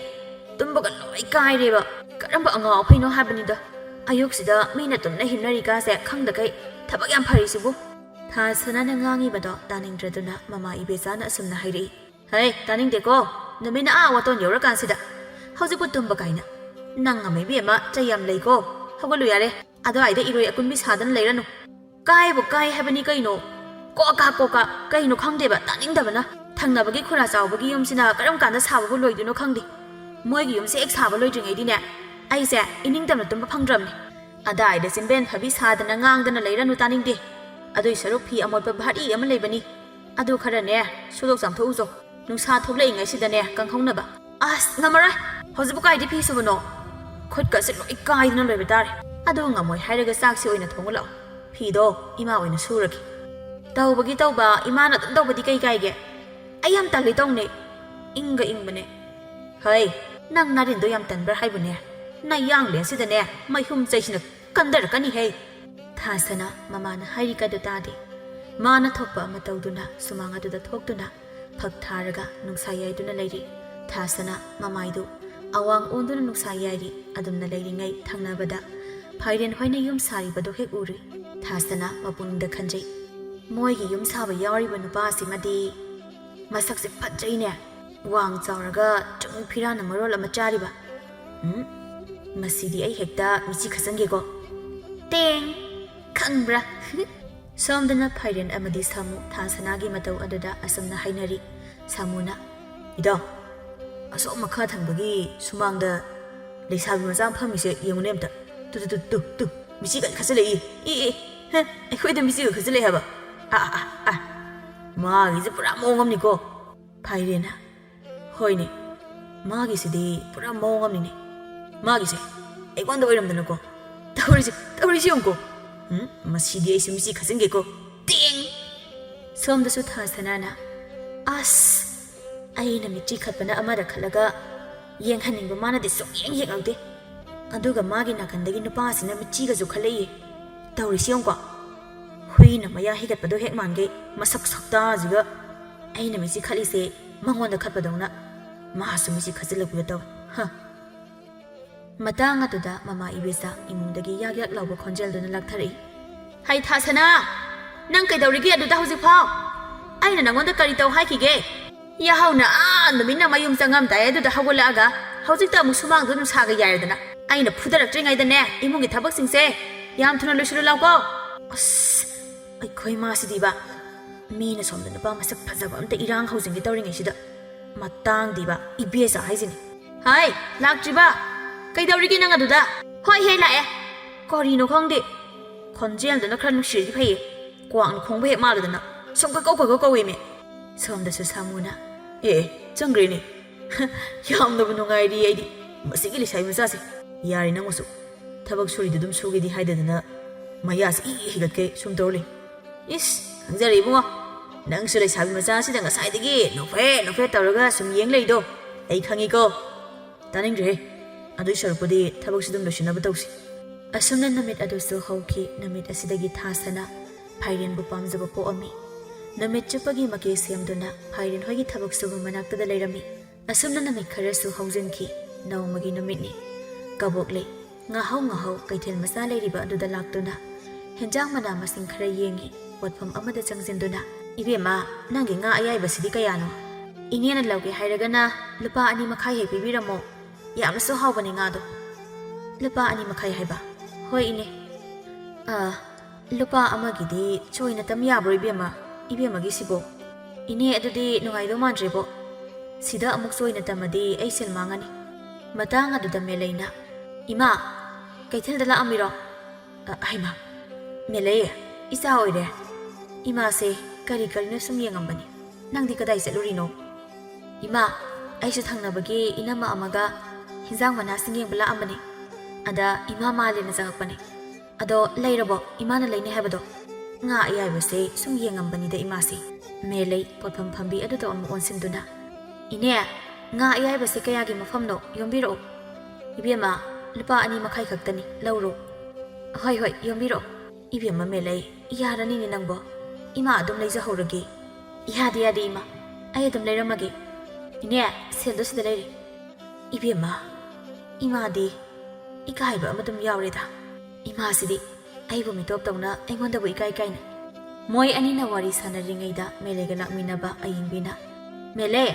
ꯇꯨꯝꯕꯒ ꯂꯣꯏ ꯀꯥꯏꯔꯦꯕ꯫ ꯀꯔꯝꯕ ꯑꯉꯥꯎ ꯑꯐꯩꯅꯣ ꯍꯥꯏꯕꯅꯤꯗ꯫ ꯑꯌꯨꯛꯁꯤꯗ ꯃꯤꯅ ꯇꯨꯝꯅ ꯍꯤꯞꯅꯔꯤꯀꯥꯁꯦ ꯈꯪꯗꯈꯩ ꯊꯕꯛ ꯌꯥꯝ ꯐꯔꯤꯁꯤꯕꯨ꯫ ꯊꯥꯁꯅꯥꯅ ꯉꯥꯡꯉꯤꯕꯗꯣ ꯇꯥꯅꯤꯡꯗ꯭ꯔꯗꯨꯅ ꯃꯃꯥ ꯏꯕꯦꯆꯥꯅ ꯑꯁꯨꯝꯅ ꯍꯥꯏꯔꯛꯏ꯫ ꯍꯩ, ꯇꯥꯅꯤꯡꯗꯦꯀꯣ꯫ ꯅꯨꯃꯤꯠꯅ ꯑꯥ ꯋꯥꯇꯣꯟ ꯌꯧꯔꯀꯥꯟꯁꯤꯗ꯫ ꯍꯧꯖꯤꯛꯄꯨ ꯇꯨꯝꯕ ꯀꯥꯏꯅ꯫ ꯅꯪ ꯑꯃ ꯏꯕꯦꯝꯃ ꯆꯩ ꯌꯥꯝ ꯂꯩꯀꯣ꯫ ꯍꯧꯒꯠꯂꯨ ꯌꯥꯔꯦ꯫ ꯑꯗꯨꯋꯥꯏꯗ ꯏꯔꯣꯏ ꯑꯀꯨꯟꯕꯤ ꯁꯥꯗꯅ ꯂꯩꯔꯅꯨ꯫ ꯀꯥꯏꯕꯨ ꯀꯥꯏ ꯍꯥꯏꯕꯅꯤ ꯀꯩꯅꯣ꯫ ꯀꯣꯛꯀ ꯀꯣꯛꯀ ꯀꯩꯅꯣ ꯈꯪꯗꯦꯕ, ꯇꯥꯅꯤꯡꯗꯕꯅ꯫ ꯊꯪꯅꯕꯒꯤ ꯈꯨꯔꯥ ꯆꯥꯎꯕꯒꯤ ꯌꯨꯝꯁꯤꯅ ꯀꯔꯝ ꯀꯥꯟꯗ ꯁꯥꯕꯕꯨ ꯂꯣꯏꯗꯣꯏꯅꯣ ꯈꯪꯗꯦ꯫ ꯃꯣꯏꯒꯤ ꯌꯨꯝꯁꯦ ꯍꯦꯛ ꯁꯥꯕ ꯂꯣꯏꯗ꯭ꯔꯤꯉꯩꯗꯤꯅꯦ, ꯑꯩꯁꯦ ꯏꯅꯤꯡꯇꯝꯅ ꯇꯨꯝꯕ ꯐꯪꯗ꯭ꯔꯕꯅꯦ꯫ ꯑꯗꯥꯏꯗ ꯆꯤꯟꯕꯦꯟ ꯐꯕꯤ ꯁꯥꯗꯅ ꯉꯥꯡꯗꯅ ꯂꯩꯔꯅꯨ, ꯇꯥꯅꯤꯡꯗꯦ꯫ ꯑꯗꯨꯏ ꯁꯔꯨꯛ ꯐꯤ ꯑꯃꯣꯠꯄ ꯚꯥꯔꯤ ꯑꯃ ꯂꯩꯕꯅꯤ꯫ ꯑꯗꯨ ꯈꯔꯅꯦ, ꯁꯨꯗꯣꯛ ꯆꯥꯝꯊꯣꯛꯎꯆꯣ꯫ ꯅꯨꯡꯁꯥ ꯊꯣꯛꯂꯛꯏꯉꯩꯁꯤꯗꯅꯦ ꯀꯪꯍꯧꯅꯕ꯫ ꯑꯁ, ꯉꯝꯃꯔꯣꯏ꯫ ꯍꯧꯖꯤꯛꯄꯨ ꯀꯥꯏꯗ ꯐꯤ ꯁꯨꯕꯅꯣ? ꯈꯨꯠꯀꯁꯦ ꯂꯣꯏ ꯀꯥꯏꯗꯅ ꯂꯣꯏꯕ ꯇꯥꯔꯦ꯫ ꯑꯗꯨ ꯉꯝꯃꯣꯏ ꯍꯥꯏꯔꯒ ꯆꯥꯛꯁꯤ ꯑꯣꯏꯅ ꯊꯣꯡꯉꯨ ꯂꯥꯛꯑꯣ꯫ ꯐꯤꯗꯣ ꯏꯃꯥ ꯑꯣꯏꯅ ꯁꯨꯔꯒꯦ꯫ ꯇꯧꯕꯒꯤ ꯇꯧꯕ, ꯏꯃꯥꯅ ꯑꯗꯨꯝ ꯇꯧꯕꯗꯤ ꯀꯩ ꯀꯥꯏꯒꯦ? ꯑꯩ ꯌꯥꯝ ꯇꯜꯂꯤ ꯇꯧꯅꯦ꯫ ꯏꯪꯒ ꯏꯪꯕꯅꯦ꯫ ꯍꯩ, ꯅꯪ ꯅꯥꯔꯤꯟꯗꯣ ꯌꯥꯝ ꯇꯟꯕ꯭ꯔꯥ ꯍꯥꯏꯕꯅꯦ? ꯅꯌꯥꯡꯂꯦꯟꯁꯤꯗꯅꯦ ꯃꯩꯍꯨꯝ ꯆꯩꯁꯤꯅ ꯀꯟꯗꯔꯛꯀꯅꯤꯍꯦ꯫ ꯊꯥꯁꯅ ꯃꯃꯥꯅ ꯍꯥꯏꯔꯤꯀꯥꯗꯣ ꯇꯥꯗꯦ꯫ ꯃꯥꯅ ꯊꯣꯛꯄ ꯑꯃ ꯇꯧꯗꯨꯅ ꯁꯨꯃꯥꯡ ꯑꯗꯨꯗ ꯊꯣꯛꯇꯨꯅ ꯐꯛ ꯊꯥꯔꯒ ꯅꯨꯡꯁꯥ ꯌꯥꯏꯗꯨꯅ ꯂꯩꯔꯤ꯫ ꯊꯥꯁꯅ ꯃꯃꯥꯏꯗꯨ ꯑꯋꯥꯡ ꯑꯣꯟꯗꯨꯅ ꯅꯨꯡꯁꯥ ꯌꯥꯏꯔꯤ꯫ ꯑꯗꯨꯝꯅ ꯂꯩꯔꯤꯉꯩ ꯊꯪꯅꯕꯗ ꯐꯥꯏꯔꯦꯟ ꯍꯣꯏꯅ ꯌꯨꯝ ꯁꯥꯔꯤꯕꯗꯨ ꯍꯦꯛ ꯎꯔꯨꯏ꯫ ꯊꯥꯁꯅ ꯃꯄꯨꯡꯗ ꯈꯟꯖꯩ꯫ ꯃꯣꯏꯒꯤ ꯌꯨꯝ ꯁꯥꯕ ꯌꯥꯎꯔꯤꯕ ꯅꯨꯄꯥꯁꯤꯃꯗꯤ ꯃꯁꯛꯁꯦ ꯐꯖꯩꯅꯦ꯫ ꯋꯥꯡ ꯆꯥꯎꯔꯒ ꯆꯨꯡ ꯐꯤꯔꯥꯟꯅ ꯃꯔꯣꯜ ꯑꯃ ꯆꯥꯔꯤꯕ꯫ ꯎꯝ, ꯃꯁꯤꯗꯤ ꯑꯩ ꯍꯦꯛꯇ ꯃꯤꯠꯆꯤ ꯈꯠꯆꯟꯒꯦꯀꯣ꯫ ꯇꯦꯡ! ꯈꯪꯕ꯭ꯔꯥ? ꯁꯣꯝꯗꯅ ꯐꯥꯏꯔꯦꯟ ꯑꯃꯗꯤ ꯁꯥꯃꯨ ꯊꯥ ꯁꯅꯥꯒꯤ ꯃꯇꯧ ꯑꯗꯨꯗ ꯑꯁꯨꯝꯅ ꯍꯥꯏꯅꯔꯤ꯫ ꯁꯥꯃꯨꯅ, "ꯏꯇꯥꯎ, ꯑꯁꯣꯝ ꯃꯈꯥ ꯊꯪꯕꯒꯤ ꯁꯨꯃꯥꯡꯗ ꯂꯩꯁꯥꯕꯤ ꯃꯆꯥ ꯑꯃ ꯐꯝꯃꯤꯁꯦ ꯌꯦꯡꯉꯨꯅꯦ ꯑꯝꯇ꯫ ꯇꯨ, ꯇꯨ, ꯇꯨ, ꯇꯨ, ꯇꯨ, ꯃꯤꯆꯤꯒ ꯈꯠꯆꯜꯂꯛꯏ꯫ ꯑꯦ, ꯑꯦ, ꯍꯦ, ꯑꯩꯈꯣꯏꯗ ꯃꯤꯆꯤꯒ ꯈꯠꯆꯜꯂꯛꯑꯦ ꯍꯥꯏꯕ꯫ ꯑꯥ, ꯑꯥ, ꯑꯥ, ꯑꯥ, ꯃꯥꯒꯤꯁꯦ ꯄꯨꯔꯥ ꯃꯑꯣꯡ ꯑꯃꯅꯤꯀꯣ꯫" ꯐꯥꯏꯔꯦꯟꯅ, "ꯍꯣꯏꯅꯦ, ꯃꯥꯒꯤꯁꯤꯗꯤ ꯄꯨꯔꯥ ꯃꯑꯣꯡ ꯑꯃꯅꯤꯅꯦ꯫ ꯃꯥꯒꯤꯁꯦ ꯑꯩꯉꯣꯟꯗ ꯑꯣꯏꯔꯝꯗꯅꯀꯣ꯫ ꯇꯧꯔꯤꯁꯦ, ꯇꯧꯔꯤꯁꯦ ꯌꯦꯡꯉꯨꯀꯣ꯫ ꯎꯝ, ꯃꯁꯤꯗꯤ ꯑꯩꯁꯨ ꯃꯤꯆꯤ ꯈꯠꯆꯤꯟꯒꯦꯀꯣ꯫ ꯇꯦꯡ!" ꯁꯣꯝꯗꯁꯨ ꯊꯥ ꯁꯅꯥꯅ, "ꯑꯁ, ꯑꯩꯅ ꯃꯤꯆꯤ ꯈꯠꯄꯅ ꯑꯃꯗ ꯈꯠꯂꯒ ꯌꯦꯡꯍꯟꯅꯤꯡꯕ ꯃꯥꯅꯗꯤ ꯁꯨꯛꯌꯦꯡ ꯌꯦꯡꯉꯛꯇꯦ꯫ ꯑꯗꯨꯒ ꯃꯥꯒꯤ ꯅꯥꯀꯟꯗꯒꯤ ꯅꯨꯄꯥꯁꯤꯅ ꯃꯤꯆꯤꯒꯁꯨ ꯈꯠꯂꯛꯏ꯫ ꯇꯧꯔꯤꯁꯤ ꯌꯦꯡꯉꯨꯀꯣ꯫ ꯍꯨꯏꯅ ꯃꯌꯥ ꯍꯤꯒꯠꯄꯗꯣ ꯍꯦꯛ ꯃꯥꯟꯒꯩ ꯃꯁꯛ ꯁꯛꯇꯥꯁꯤꯒ꯫ ꯑꯩꯅ ꯃꯤꯆꯤ ꯈꯠꯂꯤꯁꯦ ꯃꯉꯣꯟꯗ ꯈꯠꯄꯗꯧꯅ ꯃꯥꯁꯨ ꯃꯤꯆꯤ ꯈꯠꯆꯤꯜꯂꯛꯄꯤꯒ ꯇꯧꯏ꯫ ꯍ!" ꯃꯇꯥꯡ ꯑꯗꯨꯗ ꯃꯃꯥ ꯏꯕꯦꯆꯥ ꯏꯃꯨꯡꯗꯒꯤ ꯌꯥꯛ ꯌꯥꯛ ꯂꯥꯎꯕ ꯈꯣꯟꯖꯦꯜꯗꯨꯅ ꯂꯥꯛꯊꯔꯛꯏ꯫ "ꯍꯩ ꯊꯥꯁꯅꯥ! ꯅꯪ ꯀꯩꯗꯧꯔꯤꯒꯦ ꯑꯗꯨꯗ ꯍꯧꯖꯤꯛꯐꯥꯎ? ꯑꯩꯅ ꯅꯪꯉꯣꯟꯗ ꯀꯔꯤ ꯇꯧ ꯍꯥꯏꯈꯤꯒꯦ? ꯌꯥꯍꯧꯅ ꯑꯥ ꯅꯨꯃꯤꯠꯅ ꯃꯌꯨꯝ ꯆꯪꯉꯝꯗꯥꯏ ꯑꯗꯨꯗ ꯍꯧꯒꯠꯂꯛꯑꯒ ꯍꯧꯖꯤꯛꯇ ꯑꯃꯨꯛ ꯁꯨꯃꯥꯡꯗ ꯅꯨꯡꯁꯥꯒ ꯌꯥꯏꯔꯗꯅ꯫ ꯑꯩꯅ ꯐꯨꯗꯔꯛꯇ꯭ꯔꯤꯉꯩꯗꯅꯦ ꯏꯃꯨꯡꯒꯤ ꯊꯕꯛꯁꯤꯡꯁꯦ ꯌꯥꯝ ꯊꯨꯅ ꯂꯣꯏꯁꯤꯜꯂꯨ ꯂꯥꯎꯀꯣ꯫" ꯑꯁ, ꯑꯩꯈꯣꯏ ꯃꯥꯁꯤꯗꯤꯕ꯫ ꯃꯤꯅ ꯁꯣꯝꯗ ꯅꯨꯄꯥ ꯃꯁꯛ ꯐꯖꯕ ꯑꯝꯇ ꯏꯔꯥꯡ ꯍꯧꯖꯤꯟꯒꯦ ꯇꯧꯔꯤꯉꯩꯁꯤꯗ꯫ ꯃꯇꯥꯡꯗꯤꯕ, ꯏꯕꯦꯆꯥ ꯍꯥꯏꯁꯤꯅꯤ꯫ "ꯍꯥꯏ, ꯂꯥꯛꯇ꯭ꯔꯤꯕ? ꯀꯩꯗꯧꯔꯤꯒꯦ ꯅꯪ ꯑꯗꯨꯗ?" "ꯍꯣꯏ ꯍꯦ, ꯂꯥꯛꯑꯦ꯫ ꯀꯔꯤꯅꯣ ꯈꯪꯗꯦ꯫ ꯈꯣꯟꯖꯦꯜꯗꯨꯅ ꯈꯔ ꯅꯨꯡꯁꯤꯔꯗꯤ ꯐꯩꯌꯦ꯫ ꯀ꯭ꯋꯥꯛꯅ ꯈꯣꯡꯕ ꯍꯦꯛ ꯃꯥꯜꯂꯗꯅ ꯁꯨꯝ ꯀꯣꯏꯀꯧ ꯀꯣꯏꯀꯧ ꯀꯧꯋꯦꯃꯤ꯫" ꯁꯣꯝꯗꯁꯨ ꯁꯥꯃꯨꯅ, "ꯑꯦ, ꯑꯦ, ꯆꯪꯈ꯭ꯔꯦꯅꯦ꯫ ꯌꯥꯝꯅꯕꯨ ꯅꯨꯡꯉꯥꯏꯔꯤ ꯑꯩꯗꯤ꯫ ꯃꯁꯤꯒꯤ ꯂꯩꯁꯥꯕꯤ ꯃꯆꯥꯁꯦ꯫ ꯌꯥꯔꯦ ꯅꯪꯕꯨꯁꯨ꯫ ꯊꯕꯛ ꯁꯨꯔꯤꯗꯨ ꯑꯗꯨꯝ ꯁꯨꯒꯦꯗꯤ ꯍꯥꯏꯗꯗꯅ ꯃꯌꯥꯁꯤ ꯏ ꯍꯤꯒꯠꯈꯩ ꯁꯨꯝ ꯇꯧꯔ ꯂꯩ꯫ ꯏꯁ, ꯈꯪꯖꯔꯦ ꯏꯕꯨꯡꯉꯣ꯫ ꯅꯪꯁꯨ ꯂꯩꯁꯥꯕꯤ ꯃꯆꯥꯁꯤꯗ ꯉꯁꯥꯏꯗꯒꯤ ꯅꯣꯛꯐꯦꯠ ꯅꯣꯛꯐꯦꯠ ꯇꯧꯔꯒ ꯁꯨꯝ ꯌꯦꯡ ꯂꯩꯗꯣ꯫ ꯑꯩ ꯈꯪꯉꯤꯀꯣ꯫" "ꯇꯥꯅꯤꯡꯗ꯭ꯔꯦꯍꯦ꯫ ꯑꯗꯨꯏ ꯁꯔꯨꯛꯄꯨꯗꯤ ꯊꯕꯛꯁꯤ ꯑꯗꯨꯝ ꯂꯣꯏꯁꯤꯟꯅꯕ ꯇꯧꯁꯤ꯫" ꯑꯁꯨꯝꯅ ꯅꯨꯃꯤꯠ ꯑꯗꯨꯁꯨ ꯍꯧꯈꯤ꯫ ꯅꯨꯃꯤꯠ ꯑꯁꯤꯗꯒꯤ ꯊꯥ ꯁꯅꯥ ꯐꯥꯏꯔꯦꯟꯕꯨ ꯄꯥꯝꯖꯕ ꯄꯣꯛꯑꯝꯃꯤ꯫ ꯅꯨꯃꯤꯠ ꯆꯨꯞꯄꯒꯤ ꯃꯀꯦ ꯁꯦꯝꯗꯨꯅ ꯐꯥꯏꯔꯦꯟ ꯍꯣꯏꯒꯤ ꯊꯕꯛ ꯁꯨꯕ ꯃꯅꯥꯛꯇꯗ ꯂꯩꯔꯝꯃꯤ꯫ ꯑꯁꯨꯝꯅ ꯅꯨꯃꯤꯠ ꯈꯔꯁꯨ ꯍꯧꯖꯤꯟꯈꯤ꯫ ꯅꯣꯡꯃꯒꯤ ꯅꯨꯃꯤꯠꯅꯤ꯫ ꯀꯕꯣꯛꯂꯩ ꯉꯥꯍꯧ ꯉꯥꯍꯧ ꯀꯩꯊꯦꯜ ꯃꯆꯥ ꯂꯩꯔꯤꯕ ꯑꯗꯨꯗ ꯂꯥꯛꯇꯨꯅ ꯍꯦꯟꯖꯥꯡ ꯃꯅꯥ ꯃꯁꯤꯡ ꯈꯔ ꯌꯦꯡꯉꯤ꯫ ꯄꯣꯠꯐꯝ ꯑꯃꯗ ꯆꯪꯁꯤꯟꯗꯨꯅ, "ꯏꯕꯦꯝꯃ, ꯅꯪꯒꯤ ꯉꯥ ꯑꯌꯥꯏꯕꯁꯤꯗꯤ ꯀꯌꯥꯅꯣ? ꯏꯅꯦꯅ ꯂꯧꯒꯦ ꯍꯥꯏꯔꯒꯅ ꯂꯨꯄꯥ ꯑꯅꯤ ꯃꯈꯥꯏ ꯍꯦꯛ ꯄꯤꯕꯤꯔꯝꯃꯣ꯫ ꯌꯥꯝꯅꯁꯨ ꯍꯥꯎꯕꯅꯤ ꯉꯥꯗꯣ꯫" "ꯂꯨꯄꯥ ꯑꯅꯤ ꯃꯈꯥꯏ ꯍꯥꯏꯕ?" "ꯍꯣꯏ, ꯏꯅꯦ꯫" "ꯑꯥ, "ꯂꯨꯄꯥ ꯑꯃꯒꯤꯗꯤ ꯆꯣꯏꯅ ꯇꯝ ꯌꯥꯕ꯭ꯔꯣ, ꯏꯕꯦꯝꯃ? ꯏꯕꯦꯝꯃꯒꯤꯁꯤꯕꯣ? ꯏꯅꯦ, ꯑꯗꯨꯗꯤ ꯅꯨꯡꯉꯥꯏꯗꯧ ꯃꯥꯟꯗ꯭ꯔꯦꯕꯣ꯫ ꯁꯤꯗ ꯑꯃꯨꯛ ꯆꯣꯏꯅ ꯇꯝꯃꯗꯤ ꯑꯩ ꯁꯦꯜ ꯃꯥꯡꯉꯅꯤ꯫" ꯃꯇꯥꯡ ꯑꯗꯨꯗ ꯃꯦꯂꯩꯅ, "ꯏꯃꯥ, ꯀꯩꯊꯦꯜꯗ ꯂꯥꯛꯑꯝꯃꯤꯔꯣ?" "ꯑ, ꯍꯩꯃꯥ, ꯃꯦꯂꯩ, ꯏꯆꯥ ꯑꯣꯏꯔꯦ꯫" ꯏꯃꯥꯁꯦ ꯀꯔꯤ ꯀꯔꯤꯅꯣ ꯁꯨꯝ ꯌꯦꯡꯉꯝꯕꯅꯤ꯫ "ꯅꯪꯗꯤ ꯀꯗꯥꯏ ꯆꯠꯂꯨꯔꯤꯅꯣ?" "ꯏꯃꯥ, ꯑꯩꯁꯨ ꯊꯪꯅꯕꯒꯤ ꯏꯅꯝꯃ ꯑꯃꯒ ꯍꯤꯟꯖꯥꯡ ꯃꯅꯥꯁꯤꯡ ꯌꯦꯡꯕ ꯂꯥꯛꯑꯝꯕꯅꯤ꯫ ꯑꯗ ꯏꯃꯥ ꯃꯥꯂꯦꯅ ꯆꯪꯉꯛꯄꯅꯤ꯫ ꯑꯗꯣ ꯂꯩꯔꯕꯣ? ꯏꯃꯥꯅ ꯂꯩꯅꯤ ꯍꯥꯏꯕꯗꯣ?" ꯉꯥ ꯑꯌꯥꯏꯕꯁꯦ ꯁꯨꯝ ꯌꯦꯡꯉꯝꯕꯅꯤꯗ ꯏꯃꯥꯁꯦ꯫ ꯃꯦꯂꯩ ꯄꯣꯠꯐꯝ ꯐꯝꯕꯤ ꯑꯗꯨꯗ ꯑꯃꯨꯛ ꯑꯣꯟꯁꯤꯟꯗꯨꯅ, "ꯏꯅꯦ, ꯉꯥ ꯑꯌꯥꯏꯕꯁꯦ ꯀꯌꯥꯒꯤ ꯃꯐꯝꯅꯣ? ꯌꯣꯝꯕꯤꯔꯛꯑꯣ꯫" "ꯏꯕꯦꯝꯃ, ꯂꯨꯄꯥ ꯑꯅꯤ ꯃꯈꯥꯏ ꯈꯛꯇꯅꯤ, ꯂꯧꯔꯣ꯫" "ꯍꯣꯏ, ꯍꯣꯏ, ꯌꯣꯝꯕꯤꯔꯛꯑꯣ꯫" "ꯏꯕꯦꯝꯃ ꯃꯦꯂꯩ, ꯌꯥꯔꯅꯤꯅꯦ ꯅꯪꯕꯣ꯫ ꯏꯃꯥ ꯑꯗꯨꯝ ꯂꯩꯖꯍꯧꯔꯒꯦ꯫" "ꯌꯥꯗꯦ, ꯌꯥꯗꯦ ꯏꯃꯥ, ꯑꯩ ꯑꯗꯨꯝ ꯂꯩꯔꯝꯃꯒꯦ꯫" "ꯏꯅꯦ, ꯁꯦꯜꯗꯣ ꯁꯤꯗ ꯂꯩꯔꯦ꯫" ꯏꯕꯦꯝꯃ, ꯏꯃꯥꯗꯤ ꯏꯀꯥꯏꯕ ꯑꯃ ꯑꯗꯨꯝ ꯌꯥꯎꯔꯦꯗ꯫ ꯏꯃꯥꯁꯤꯗꯤ ꯑꯩꯕꯨ ꯃꯤꯇꯣꯞ ꯇꯧꯅ ꯑꯩꯉꯣꯟꯗꯕꯨ ꯏꯀꯥꯏ ꯀꯥꯏꯅ꯫ ꯃꯣꯏ ꯑꯅꯤꯅ ꯋꯥꯔꯤ ꯁꯥꯟꯅꯔꯤꯉꯩꯗ ꯃꯦꯂꯩꯒ ꯂꯥꯛꯃꯤꯟꯅꯕ ꯑꯌꯤꯡꯕꯤꯅ, "ꯃꯦꯂꯩ,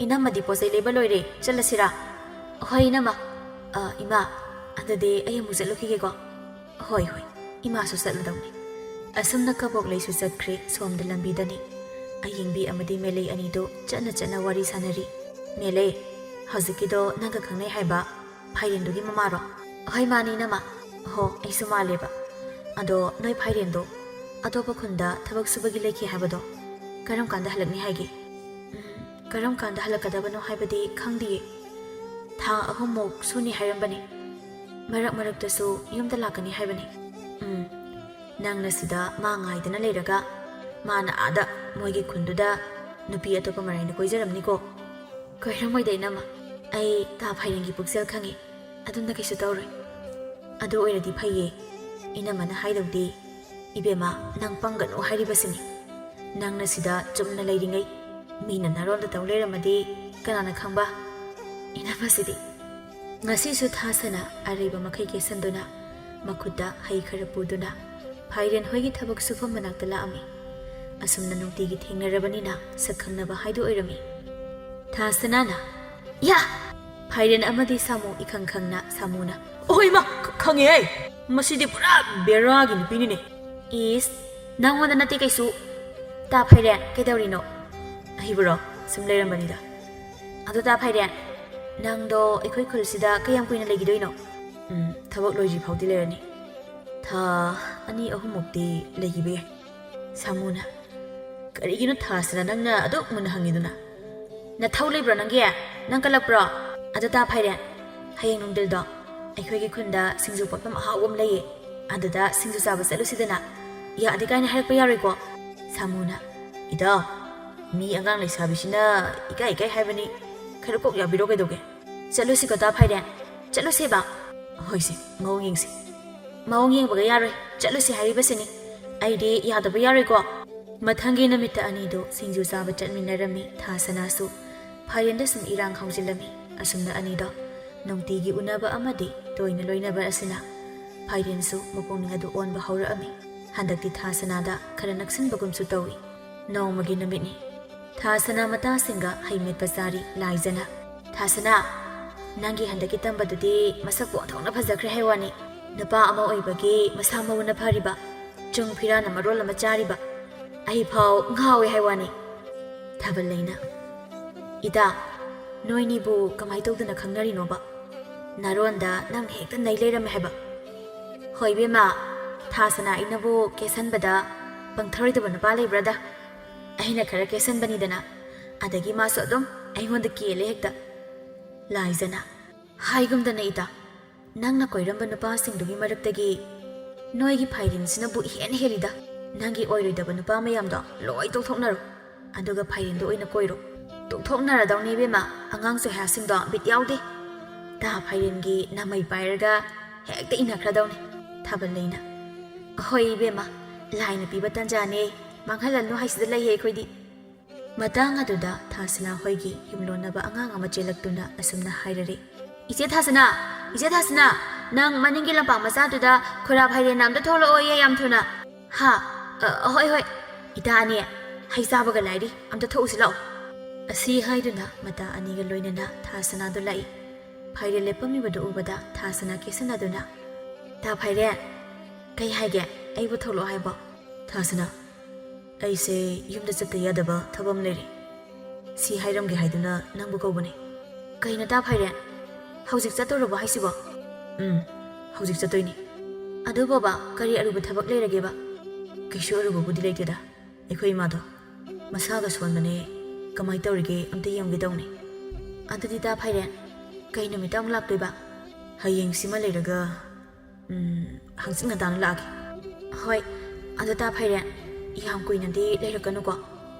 ꯏꯅꯝꯃꯗꯤ ꯄꯣꯠ ꯆꯩ ꯂꯩꯕ ꯂꯣꯏꯔꯦ, ꯆꯠꯂꯁꯤꯔꯥ?" "ꯍꯣꯏ ꯏꯅꯝꯃ꯫" "ꯑ, ꯏꯃꯥ, ꯑꯗꯨꯗꯤ ꯑꯩ ꯑꯃꯨꯛ ꯆꯠꯂꯨꯈꯤꯒꯦꯀꯣ꯫" "ꯍꯣꯏ, ꯍꯣꯏ, ꯏꯃꯥꯁꯨ ꯆꯠꯂꯗꯧꯅꯤ꯫" ꯑꯁꯨꯝꯅ ꯀꯕꯣꯛꯂꯩꯁꯨ ꯆꯠꯈ꯭ꯔꯦ꯫ ꯁꯣꯝꯗ ꯂꯝꯕꯤꯗꯅꯤ ꯑꯌꯤꯡꯕꯤ ꯑꯃꯗꯤ ꯃꯦꯂꯩ ꯑꯅꯤꯗꯨ ꯆꯠꯅ ꯆꯠꯅ ꯋꯥꯔꯤ ꯁꯥꯟꯅꯔꯤ꯫ "ꯃꯦꯂꯩ, ꯍꯧꯖꯤꯛꯀꯤꯗꯣ ꯅꯪꯒ ꯈꯪꯅꯩ ꯍꯥꯏꯕ ꯐꯥꯏꯔꯦꯟꯗꯨꯒꯤ ꯃꯃꯥꯔꯣ?" "ꯍꯣꯏ, ꯃꯥꯅꯤ, ꯏꯅꯝꯃ꯫" "ꯍꯣ, ꯑꯩꯁꯨ ꯃꯥꯜꯂꯦꯕ꯫ ꯑꯗꯣ ꯅꯣꯏ ꯐꯥꯏꯔꯦꯟꯗꯣ ꯑꯇꯣꯞꯄ ꯈꯨꯟꯗ ꯊꯕꯛ ꯁꯨꯕꯒꯤ ꯂꯩꯈꯤ ꯍꯥꯏꯕꯗꯣ ꯀꯔꯝ ꯀꯥꯟꯗ ꯍꯜꯂꯛꯅꯤ ꯍꯥꯏꯒꯦ?" "ꯎꯝ, ꯀꯔꯝ ꯀꯥꯟꯗ ꯍꯜꯂꯛꯀꯗꯕꯅꯣ ꯍꯥꯏꯕꯗꯤ ꯈꯪꯗꯤꯌꯦ꯫ ꯊꯥ ꯑꯍꯨꯝꯃꯨꯛ ꯁꯨꯅꯤ ꯍꯥꯏꯔꯝꯕꯅꯤ꯫ ꯃꯔꯛ ꯃꯔꯛꯇꯁꯨ ꯌꯨꯝꯗ ꯂꯥꯛꯀꯅꯤ ꯍꯥꯏꯕꯅꯤ꯫" "ꯎꯝ, ꯅꯪꯅ ꯁꯤꯗ ꯃꯥ ꯉꯥꯏꯗꯅ ꯂꯩꯔꯒ ꯃꯥꯅ ꯑꯥꯗ ꯃꯣꯏꯒꯤ ꯈꯨꯟꯗꯨꯗ ꯅꯨꯄꯤ ꯑꯇꯣꯞꯄ ꯃꯔꯥꯏꯅ ꯀꯣꯏꯖꯔꯝꯅꯤꯀꯣ?" "ꯀꯣꯏꯔꯝꯃꯣꯏꯗ ꯏꯅꯝꯃ, ꯑꯩ ꯇꯥ ꯐꯥꯏꯔꯦꯟꯒꯤ ꯄꯨꯛꯆꯦꯜ ꯈꯪꯉꯤ, ꯑꯗꯨꯝꯅ ꯀꯩꯁꯨ ꯇꯧꯔꯣꯏ꯫" "ꯑꯗꯨ ꯑꯣꯏꯔꯗꯤ ꯐꯩꯌꯦ꯫" ꯏꯅꯝꯃꯅ ꯍꯥꯏꯗꯧꯗꯤ, "ꯏꯕꯦꯝꯃ, ꯅꯪ ꯄꯪꯒꯅꯨ ꯍꯥꯏꯔꯤꯕꯁꯤꯅꯤ꯫ ꯅꯪꯅ ꯁꯤꯗ ꯆꯨꯝꯅ ꯂꯩꯔꯤꯉꯩ ꯃꯤꯅ ꯅꯔꯣꯟꯗ ꯇꯧ ꯂꯩꯔꯝꯃꯗꯤ ꯀꯅꯥꯅ ꯈꯪꯕ?" ꯏꯅꯝꯃꯁꯤꯗꯤ꯫ ꯉꯁꯤꯁꯨ ꯊꯥꯁꯅ ꯑꯔꯩꯕ ꯃꯈꯩ ꯀꯦꯁꯟꯗꯨꯅ ꯃꯈꯨꯠꯇ ꯍꯩ ꯈꯔ ꯄꯨꯗꯨꯅ ꯐꯥꯏꯔꯦꯟ ꯍꯣꯏꯒꯤ ꯊꯕꯛ ꯁꯨꯐꯝ ꯃꯅꯥꯛꯇ ꯂꯥꯛꯑꯝꯃꯤ꯫ ꯑꯁꯨꯝꯅ ꯅꯨꯡꯇꯤꯒꯤ ꯊꯦꯡꯅꯔꯕꯅꯤꯅ ꯁꯛ ꯈꯪꯅꯕ ꯍꯥꯏꯗꯨ ꯑꯣꯏꯔꯝꯃꯤ꯫ ꯊꯥꯁꯅꯥꯅ, "ꯌꯥ!" ꯐꯥꯏꯔꯦꯟ ꯑꯃꯗꯤ ꯁꯥꯃꯨ ꯏꯈꯪ ꯈꯪꯅ ꯁꯥꯃꯨꯅ, "ꯑꯣꯍꯣ ꯏꯃꯥ, ꯈ-, ꯈꯪꯉꯦ ꯑꯩ꯫ ꯃꯁꯤꯗꯤ ꯄꯨꯔꯥ ꯕꯦꯔꯥꯒꯤ ꯅꯨꯄꯤꯅꯤꯅꯦ꯫ ꯏꯁ, ꯅꯪꯉꯣꯟꯗ ꯅꯠꯇꯦ ꯀꯩꯁꯨ꯫ ꯇꯥ ꯐꯥꯏꯔꯦꯟ, ꯀꯩꯗꯧꯔꯤꯅꯣ? ꯑꯩꯕꯨꯔꯣ? ꯁꯨꯝ ꯂꯩꯔꯝꯕꯅꯤꯗ꯫ ꯑꯗꯣ ꯇꯥ ꯐꯥꯏꯔꯦꯟ, ꯅꯪꯗꯣ ꯑꯩꯈꯣꯏ ꯈꯨꯜꯁꯤꯗ ꯀꯌꯥꯝ ꯀꯨꯏꯅ ꯂꯩꯈꯤꯗꯣꯏꯅꯣ? ꯎꯝ, ꯊꯕꯛ ꯂꯣꯏꯗ꯭ꯔꯤ ꯐꯥꯎꯗꯤ ꯂꯩꯔꯅꯤ꯫ ꯊꯥ ꯑꯅꯤ ꯑꯍꯨꯝꯃꯨꯛꯇꯤ ꯂꯩꯈꯤꯕ ꯌꯥꯏ꯫ ꯁꯥꯃꯨꯅ, "ꯀꯔꯤꯒꯤꯅꯣ ꯊꯥꯁꯤꯅ ꯅꯪꯅ ꯑꯗꯨꯛ ꯃꯨꯟꯅ ꯍꯪꯉꯤꯗꯨꯅ? ꯅꯊꯧ ꯂꯩꯕ꯭ꯔꯣ ꯅꯪꯒꯤ? ꯅꯪ ꯀꯜꯂꯛꯄ꯭ꯔꯣ? ꯑꯗꯣ ꯇꯥ ꯐꯥꯏꯔꯦꯟ, ꯍꯌꯦꯡ ꯅꯨꯡꯊꯤꯜꯗꯣ ꯑꯩꯈꯣꯏꯒꯤ ꯈꯨꯟꯗ ꯁꯤꯡꯖꯨ ꯄꯣꯠꯐꯝ ꯑꯍꯥꯎꯕ ꯑꯃ ꯂꯩꯌꯦ, ꯑꯗꯨꯗ ꯁꯤꯡꯖꯨ ꯆꯥꯕ ꯆꯠꯂꯨꯁꯤꯗꯅ꯫ ꯌꯥꯗꯦ ꯀꯥꯏꯅ ꯍꯥꯏꯔꯛꯄ ꯌꯥꯔꯣꯏꯀꯣ?" ꯁꯥꯃꯨꯅ, "ꯏꯇꯥ, ꯃꯤ ꯑꯉꯥꯡ ꯂꯩꯁꯥꯕꯤꯁꯤꯅ ꯏꯀꯥꯏ ꯏꯀꯥꯏ ꯍꯥꯏꯕꯅꯤ, ꯈꯔ ꯀꯣꯛ ꯌꯥꯕꯤꯔꯣ ꯀꯩꯗꯧꯒꯦ? ꯆꯠꯂꯨꯁꯤꯀꯣ ꯇꯥ ꯐꯥꯏꯔꯦꯟ, ꯆꯠꯂꯨꯁꯦꯕ꯫ ꯍꯣꯏꯁꯦ, ꯃꯑꯣꯡ ꯌꯦꯡꯁꯤ꯫ ꯃꯑꯣꯡ ꯌꯦꯡꯕꯒ ꯌꯥꯔꯣꯏ, ꯆꯠꯂꯨꯁꯤ ꯍꯥꯏꯔꯤꯕꯁꯤꯅꯤ꯫ ꯑꯩꯗꯤ ꯌꯥꯗꯕ ꯌꯥꯔꯣꯏꯀꯣ?" ꯃꯊꯪꯒꯤ ꯅꯨꯃꯤꯠꯇ ꯑꯅꯤꯗꯨ ꯁꯤꯡꯖꯨ ꯆꯥꯕ ꯆꯠꯃꯤꯟꯅꯔꯝꯃꯤ꯫ ꯊꯥꯁꯅꯥꯁꯨ ꯐꯥꯏꯔꯦꯟꯗ ꯁꯨꯝ ꯏꯔꯥꯡ ꯍꯧꯖꯤꯜꯂꯝꯃꯤ꯫ ꯑꯁꯨꯝꯅ ꯑꯅꯤꯗꯣ ꯅꯨꯡꯇꯤꯒꯤ ꯎꯅꯕ ꯑꯃꯗꯤ ꯇꯣꯏꯅ ꯂꯣꯏꯅꯕ ꯑꯁꯤꯅ ꯐꯥꯏꯔꯦꯟꯁꯨ ꯃꯄꯨꯛꯅꯤꯡ ꯑꯗꯨ ꯑꯣꯟꯕ ꯍꯧꯔꯛꯑꯝꯃꯤ꯫ ꯍꯟꯗꯛꯇꯤ ꯊꯥꯁꯅꯥꯗ ꯈꯔ ꯅꯛꯁꯤꯟꯕꯒꯨꯝꯁꯨ ꯇꯧꯏ꯫ ꯅꯣꯡꯃꯒꯤ ꯅꯨꯃꯤꯠꯅꯤ꯫ ꯊꯥꯁꯅꯥ ꯃꯇꯥꯁꯤꯡꯒ ꯍꯩ ꯃꯦꯠꯄ ꯆꯥꯔꯤ꯫ ꯂꯥꯏꯖꯅ, "ꯊꯥꯁꯅꯥ, ꯅꯪꯒꯤ ꯍꯟꯗꯛꯀꯤ ꯇꯝꯕꯗꯨꯗꯤ ꯃꯁꯛꯄꯨ ꯑꯣꯟꯊꯣꯛꯅ ꯐꯖꯈ꯭ꯔꯦ ꯍꯥꯏ ꯋꯥꯅꯤ꯫ ꯅꯨꯄꯥ ꯑꯃ ꯑꯣꯏꯕꯒꯤ ꯃꯁꯥ ꯃꯎꯅ ꯐꯔꯤꯕ, ꯆꯨꯡ ꯐꯤꯔꯥꯟꯅ ꯃꯔꯣꯜ ꯑꯃ ꯆꯥꯔꯤꯕ, ꯑꯩꯐꯥꯎ ꯉꯥꯎꯋꯦ ꯍꯥꯏ ꯋꯥꯅꯤ꯫" ꯊꯥꯕꯜ ꯂꯩꯅ, "ꯏꯇꯥ, ꯅꯣꯏꯅꯤꯕꯨ ꯀꯃꯥꯏ ꯇꯧꯗꯅ ꯈꯪꯅꯔꯤꯅꯣꯕ? ꯅꯥꯔꯣꯟꯗ ꯅꯪꯅ ꯍꯦꯛꯇ ꯅꯩ ꯂꯩꯔꯝꯃꯦ ꯍꯥꯏꯕ꯫" "ꯍꯣꯏ ꯏꯕꯦꯝꯃ, ꯊꯥꯁꯅꯥ ꯑꯩꯅꯕꯨ ꯀꯦꯁꯟꯕꯗ ꯄꯪꯊꯔꯣꯏꯗꯕ ꯅꯨꯄꯥ ꯂꯩꯕ꯭ꯔꯥꯗ? ꯑꯩꯅ ꯈꯔ ꯀꯦꯁꯟꯕꯅꯤꯗꯅ, ꯑꯗꯒꯤ ꯃꯥꯁꯨ ꯑꯗꯨꯝ ꯑꯩꯉꯣꯟꯗ ꯀꯦꯜꯂꯦ ꯍꯦꯛꯇ꯫" ꯂꯥꯏꯖꯅ, "ꯍꯥꯏꯒꯨꯝꯗꯅ ꯏꯇꯥ, ꯅꯪꯅ ꯀꯣꯏꯔꯝꯕ ꯅꯨꯄꯥꯁꯤꯡꯗꯨꯒꯤ ꯃꯔꯛꯇꯒꯤ ꯅꯣꯏꯒꯤ ꯐꯥꯏꯔꯦꯟꯁꯤꯅꯕꯨ ꯏꯍꯦꯟ ꯍꯦꯜꯂꯤꯗ꯫ ꯅꯪꯒꯤ ꯑꯣꯏꯔꯣꯏꯗꯕ ꯅꯨꯄꯥ ꯃꯌꯥꯝꯗꯣ ꯂꯣꯏ ꯇꯣꯛꯊꯣꯛꯅꯔꯣ, ꯑꯗꯨꯒ ꯐꯥꯏꯔꯦꯟꯗꯣ ꯑꯣꯏꯅ ꯀꯣꯏꯔꯣ꯫" "ꯇꯣꯛꯊꯣꯛꯅꯔꯗꯧꯅꯦ ꯏꯕꯦꯝꯃ, ꯑꯉꯥꯡ ꯆꯣꯏꯍꯥꯁꯤꯡꯗꯣ ꯕꯤꯠ ꯌꯥꯎꯗꯦ꯫ ꯇꯥ ꯐꯥꯏꯔꯦꯟꯒꯤ ꯅꯥꯃꯩ ꯄꯥꯏꯔꯒ ꯍꯦꯛꯇ ꯏꯟꯅꯈ꯭ꯔꯗꯧꯅꯦ꯫" ꯊꯥꯕꯜ ꯂꯩꯅ, "ꯍꯣꯏ ꯏꯕꯦꯝꯃ, ꯂꯥꯏꯅ ꯄꯤꯕ ꯇꯟꯖꯥꯅꯦ, ꯃꯥꯡꯍꯜꯂꯅꯨ ꯍꯥꯏꯁꯤꯗ ꯂꯩꯌꯦ ꯑꯩꯈꯣꯏꯗꯤ꯫" ꯃꯇꯥꯡ ꯑꯗꯨꯗ ꯊꯥꯁꯅꯥ ꯍꯣꯏꯒꯤ ꯌꯨꯝꯂꯣꯟꯅꯕ ꯑꯉꯥꯡ ꯑꯃ ꯆꯦꯜꯂꯛꯇꯨꯅ ꯑꯁꯨꯝꯅ ꯍꯥꯏꯔꯔꯦ, "ꯏꯆꯦ ꯊꯥꯁꯅꯥ, ꯏꯆꯦ ꯊꯥꯁꯅꯥ, ꯅꯪ ꯃꯅꯤꯡꯒꯤ ꯂꯝꯄꯥꯛ ꯃꯆꯥꯗꯨꯗ ꯈꯨꯔꯥ ꯐꯥꯏꯔꯦꯟ ꯑꯝꯇ ꯊꯣꯛꯂꯛꯑꯣꯌꯦ ꯌꯥꯝ ꯊꯨꯅ꯫" "ꯍꯥ? ꯑ, ꯍꯣꯏ, ꯍꯣꯏ꯫ ꯏꯇꯥ ꯑꯅꯤ, ꯍꯩ ꯆꯥꯕꯒ ꯂꯥꯏꯔꯤ, ꯑꯝꯇ ꯊꯣꯛꯎꯁꯤ ꯂꯥꯛꯑꯣ꯫" ꯑꯁꯤ ꯍꯥꯏꯗꯨꯅ ꯃꯇꯥ ꯑꯅꯤꯒ ꯂꯣꯏꯅꯅ ꯊꯥꯁꯅꯥꯗꯨ ꯂꯥꯛꯏ꯫ ꯐꯥꯏꯔꯦꯟ ꯂꯦꯞꯄꯝꯃꯤꯕꯗꯨ ꯎꯕꯗ ꯊꯥꯁꯅꯥ ꯀꯦꯁꯟꯅꯗꯨꯅ, "ꯇꯥ ꯐꯥꯏꯔꯦꯟ, ꯀꯩ ꯍꯥꯏꯒꯦ? ꯑꯩꯕꯨ ꯊꯣꯛꯂꯛꯑꯣ ꯍꯥꯏꯕ? ꯊꯥꯁꯅꯥ, ꯑꯩꯁꯦ ꯌꯨꯝꯗ ꯆꯠꯇ ꯌꯥꯗꯕ ꯊꯕꯛ ꯑꯃ ꯂꯩꯔꯦ꯫ ꯁꯤ ꯍꯥꯏꯔꯝꯒꯦ ꯍꯥꯏꯗꯨꯅ ꯅꯪꯕꯨ ꯀꯧꯕꯅꯦ꯫ ꯀꯩꯅꯣ ꯇꯥ ꯐꯥꯏꯔꯦꯟ? ꯍꯧꯖꯤꯛ ꯆꯠꯇꯧꯔꯕꯣ ꯍꯥꯏꯁꯤꯕꯣ? ꯎꯝ, ꯍꯧꯖꯤꯛ ꯆꯠꯇꯣꯏꯅꯤ꯫ ꯑꯗꯨ ꯕꯕꯥ, ꯀꯔꯤ ꯑꯔꯨꯕ ꯊꯕꯛ ꯂꯩꯔꯒꯦꯕ? ꯀꯩꯁꯨ ꯑꯔꯨꯕꯕꯨꯗꯤ ꯂꯩꯇꯦꯗ꯫ ꯑꯩꯈꯣꯏ ꯏꯃꯥꯗꯣ ꯃꯁꯥꯒ ꯁꯣꯟꯕꯅꯦ꯫ ꯀꯃꯥꯏ ꯇꯧꯔꯤꯒꯦ ꯑꯝꯇ ꯌꯦꯡꯒꯦ ꯇꯧꯅꯦ꯫ ꯑꯗꯨꯗꯤ ꯇꯥ ꯐꯥꯏꯔꯦꯟ, ꯀꯩ ꯅꯨꯃꯤꯠꯇ ꯑꯃꯨꯛ ꯂꯥꯛꯇꯣꯏꯕ? ꯍꯌꯦꯡꯁꯤꯃ ꯂꯩꯔꯒ, ꯎꯝ, ꯍꯪꯆꯤꯠ ꯉꯟꯇꯥꯅ ꯂꯥꯛꯑꯒꯦ꯫ ꯍꯣꯏ, ꯑꯗꯣ ꯇꯥ ꯐꯥꯏꯔꯦꯟ, ꯌꯥꯝ ꯀꯨꯏꯅꯗꯤ ꯂꯩꯔꯛꯀꯅꯨꯀꯣ꯫